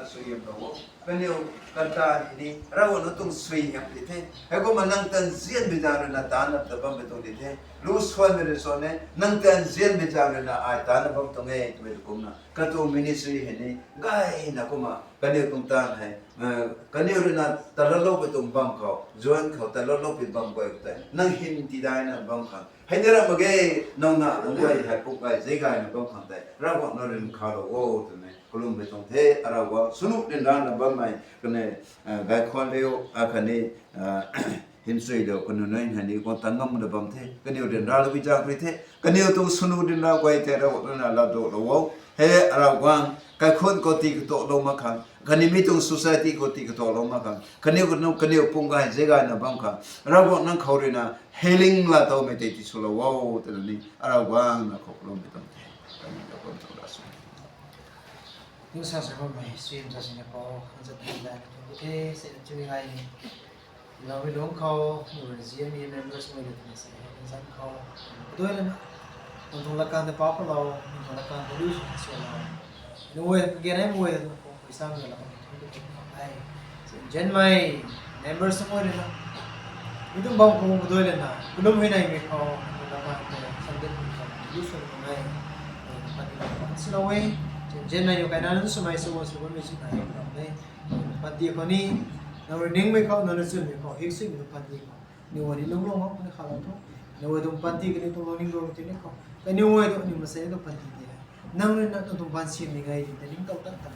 Sui hiam lo o. Kaniw kata ni, Ravguangc na tuang sui hiam di the. Heikumna nang ta nzianmei zaeng rui na taanv na ta bammei tuang di the. Lu suan mei rui suan e, nang ta nzianmei zaeng rui na ai taanv na bam tuang e, twmei kumna. Katuang ministry hei ni, gayna kumna, kaniw tuang taanv hei, eh, kaniw rui na ta laloupui tuang bam khou, zuan khou ta laloupui bam guay khou tei, nang hym tidaina bam khang. Hei ni ram mak ge, nang na, nang guay hei puk gay, zei gayna bam khang tei, Ravguangc na rin kha lo o, twmei. Kalummei tuang the, Ravguangc, swnu ryanra na bammei, kaniw, eh, gay khwan riu, a khatni, eh, hym sui riu, kaniw nunc hei ni guang tan ngam na bam the, kaniw ryanra lou bi zak ri the, kaniw tuang swnu ryanra guay the, Ravguangc na lat do lo o. He, Ravguangc, kaikhun khou ti katoh lou mak khang, khatni mi tuang society khou ti katoh lou mak khang, kaniw kanu, kaniw pung gay, zei gayna bam khang, Ravguangc nang khou rui na, healing laa towmei tei ti sw lo o, twna ni, Ravguangc na khou kalummei tuang the, kaniw ta kum tuang ra sw. Ning sa sa bammei, swim sa sini pou, kan sa tang da, kan sa tang da, se chui ai. Lou mi lung khou, nu rui zian mi members mei lu tini se, kan sa khou. Doi lana, nang tuang lakan ta pau palou, nang tuang lakan ta lu sw sw lou. Nu wei, gen ai mu wei, nang tuang pui sam ni lou, nang tuang pui sam ni lou. Ai, se gen mei, members mei rui na. Mi tuang bam khou doi lana, kalum hei nai mei khou, nang tuang lakan ta, sam den khou, lu sw lou nai. Pati lou, pan si lou e, se gen mei, nu kai na, nang sw mei, sw wo, sw wo, mei sw nai, lou e. Panty khou ni, nang rui ningmei khou, nang rui chwnmei khou, hik swmei tuang panty khou. Ni wani lung lung hak ni kha lou thu. Ni wai tuang panty kaniw tuang lungning rui tini khou. Kaniw wai tuang ni masei tuang panty ti hei. Nang rui na tuang tuang panty ni gay di, ta ning tau tan tan.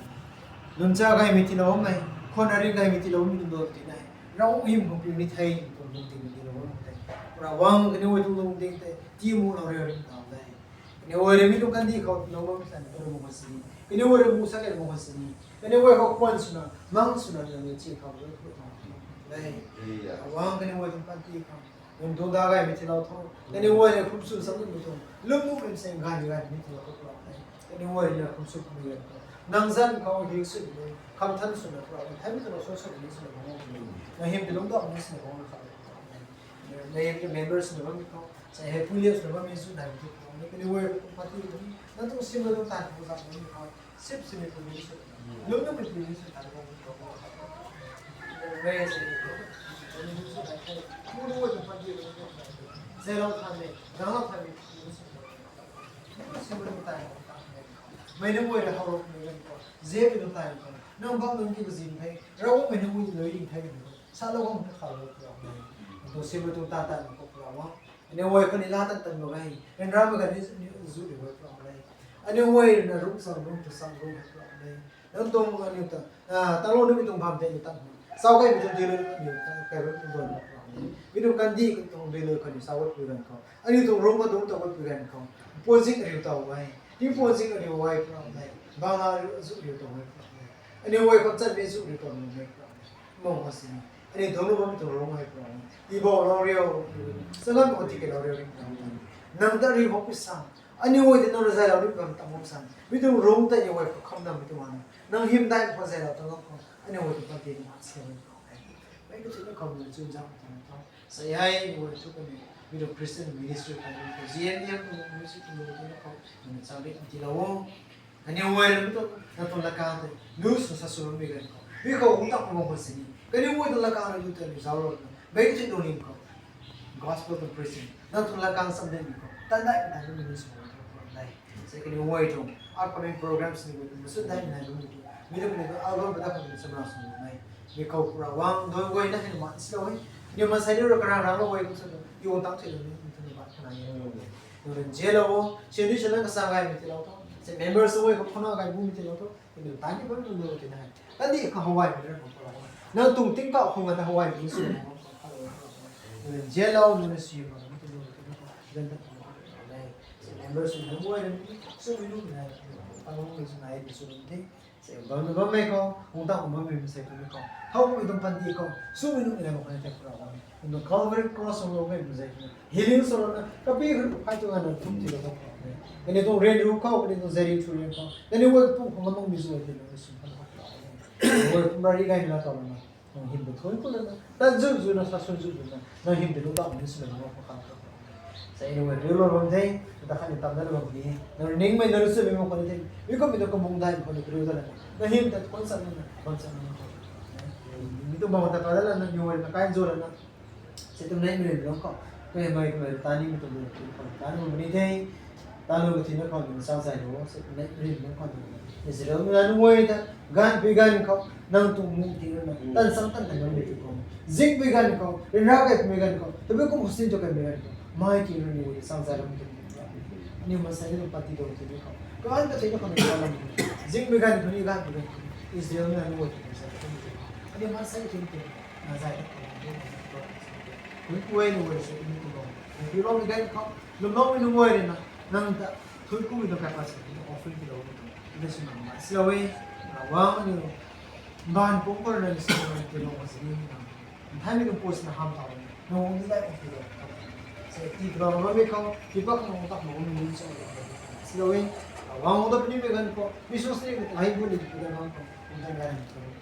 Lun cha gaymei ti lou mei, khwan ari gaymei ti lou mei tuang do ti nai. Rau hym khou pi mi thei tuang lungding ti lou mei tei. Ravguangc kaniw wai tuang lungding tei, ti mu lou riu ring tau dei. Kaniw wai rui mi tuang kandih khou lou bam san, kaniw wai rui mu sa kaniw wai sini. Kaniw wai khou khwan swna, mang swna, kaniw chi khou lou khou tang. Dei. Ravguangc kaniw wai tuang panty khou. Nang tuang da gaymei ti lou tho. Kaniw wai rui khum sw sam lou mi tuang. Lum mu rim seng gay gaymei ti lou khou lou dei. Kaniw wai rui khum sw khum rui khou. Nang zan khou hik sw mi, kham than swna khou lou. Thai mi tuang lou sw sw mi swna khou lou. Nang hym ti lung dau mi swna khou lou. Nang hym ti members swna bam mi khou. Sa hei pui lias na bam mi sw nai mi tu khou. Kaniw wai khou panty khou ni. Nang tuang sim lou tuang tan khou zam mi khou. Sip sini pui ni sw. Lung na pui ni sw tan khou. Wei sini khou. Pui ni sw nai khou. Pui ni wai khou panty khou. Zai lou tan ni. Gang lou tan ni. Pui ni sw. Sim lou tuang tan khou. Mei nang wai rui how lou mi gan khou. Zep mi tuang tan khou. Nang bam nang ki bazin thei. Rau mei nang wai lui ding thei. Sa lou bam khou lou khou. Tuang sim lou tuang tan tan khou khou. Aniu guay khou ni laa tan tan mak ge. Ryanramei ganv ni zu ri guay pram le. Aniu guay na rungc sang rungc tu sang rungc hei pram le. Nang tuang aniu ta, ah, tang lou nimei tuang bam tei ni tang. Sau kai mi tuang dui lou ni tang kai rui tuang dui na pram le. Mi tuang kandih tuang dui lou kaniw sau guay pui ganv khou. Aniu tuang rungc khou dungc tau guay pui ganv khou. Puanzing aniu tau guay. Tingpuanzing aniu guay pram le. Bangla zu ri tau guay pram le. Aniu guay khou chan mi zu ri tau guay pram le. Mong khou sini. Aniu tuang lou bam tuang rungc hei pram. Tiibou lou riu. Sangan khou tiki lou riu ri pram. Nang ta ri bam pi sang. Aniu guay ti nang rui zay lou ri bam tam bam sang. Mi tuang rungc ta aniu guay khou kham dam mi tuang na. Nang hym dai khou zay lou tuang khou. Aniu guay tuang panty ni mak si ri pram. Mei ka chuna khou ni chun zam tuang tho. Sa hei, aniu guay thu kaniw. Mi tuang Christian ministry khou ni. Zian niam tuang ministry tuang ni khou. Nang chang ri ti lou. Kaniw guay rui mi tuang, nang tuang lakang tei, lu sw sa sw mi ganv khou. Mi khou hungc tak khou bam khou sini. Kaniw guay tuang lakang rui lu tei lu zauc lou na. Mei tei tuang lim khou. Gospel tuang preaching. Nang tuang lakang sam den mi khou. Tan dai, tan dai mi lu sw bam khou bam dai. Sa kaniw guay tuang upcoming programs ni guay tuang, sw dai nai lu mi tuang. Mi tuang kaniw tuang album padak khou ni samra sw nai. Mi khou pura wang doi guay na hei mak si lou e. Kaniw maansei ni rui karang rang lou guay kum sa tu. Yo tang thei lou ni, mi tuang ni mak khana ye lou e. Nang rui nzian lou o, sini sini kasang gaymei ti lou tho. Se members guay khou khana gay bumei ti lou tho. Kaniw tan ni bam lou lou ti nai. Kandih khou how gaymei rui bam khou lou. Nang tuang tingkauh khou ngan how gaymei sw lou. Nang rui nzian lou, nang rui si mak, nang tuang lou ti lou. Zan ta khou lou. Se members nunc guay rui sw mi nu nai. Tang lou mi sw nai, mi sw lou ti. Se bam na bammei khou, hungc ta khou bammei maansei khou ni khou. How mi tuang panty khou, sw mi nu nai bam khou ni tei khou rau bam. Nang Calvary Cross khou lou mei maansei khou. Healing sw lou na, kapi khou phai tu na thum ti lou khou rau bam. Kaniw tuang ryanra khou, kaniw tuang zari thu ryan khou. Kaniw guay pum khou ngamang mi zuay ti lou na sw khou rau bam. Guay pum rari gay na tau lou na. Nang hym tu thuan ku lou na. Tat zu zu na, sa sun zu zu na. Nang hym ti lou tau ni sw lou na khou khang khou. Sa inu riu lou bam the, ta khat ni tam dat lou bam ni. Na ning mei na ru sui mei mo khou ni the. Mi kum mi tu kamung dai khou ni riu dat la. Na him ta kon sa na, kon sa na. Mi tu bam ta pa dat la na, yu na kai zo la na. Sei tum nei mei rin lung khou. Kei mei kei mei ta ni mi tu mei rin khou. Ta ni mei ni the. Ta lou ka thina khou ni sa zai lou. Sei tum nei mei rin lung khou. Israel mei na nuai ta. Gan pi gan khou. Nang tu mung ti na. Tan sang tan tan mei tu khou. Zing pi gan khou. Rin ra kai mei gan khou. Tu bi kum sin tu kai mei gan khou. Mai ti na nuai sang zai lou mi tu. Ni ma sa ni pati do ti ni khou. Kan ka ti ni khou ni sa lou. Zing pi gan khou ni gan pi gan khou. Israel mei na nuai ta sa. Ani ma sa ni ti. Na zai ta khou ni khou. Kun kuai ni wai se ni tu bam. Ni lou mi gan khou. Lum lou mi nuai rin na. Nang ta. Thui kum mi tu kai pa se ni offering ti lou mi tu. Ni sw na ma. Sila wei. Na wang ni. Ban pung ko na ni sw na ti lou ma se ni na. Nthai mi nung post na ham tau ni. Nung ni lai kung ti lou. Sei ti lou lou mi khou. Ti pa khou nung tak lou mi ni sw. Sila wei. Na wang da puni mi gan khou. Mi sw sri ni ai bu ni ti lou khou. Ni gan khou.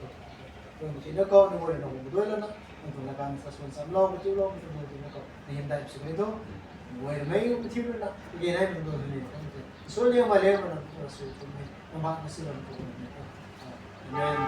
Kum ti na khou ni wai na kum doi la na, kum tu na kan sa suan sam lou, kum tu lou, kum tu na khou, ni hym dai sw mei tu, wai na mei kum ti na, ge nai kum tu ni, kum tu, so liang ma liang ma na, kum tu su tu mei, na ba na si lam tu mei, amen.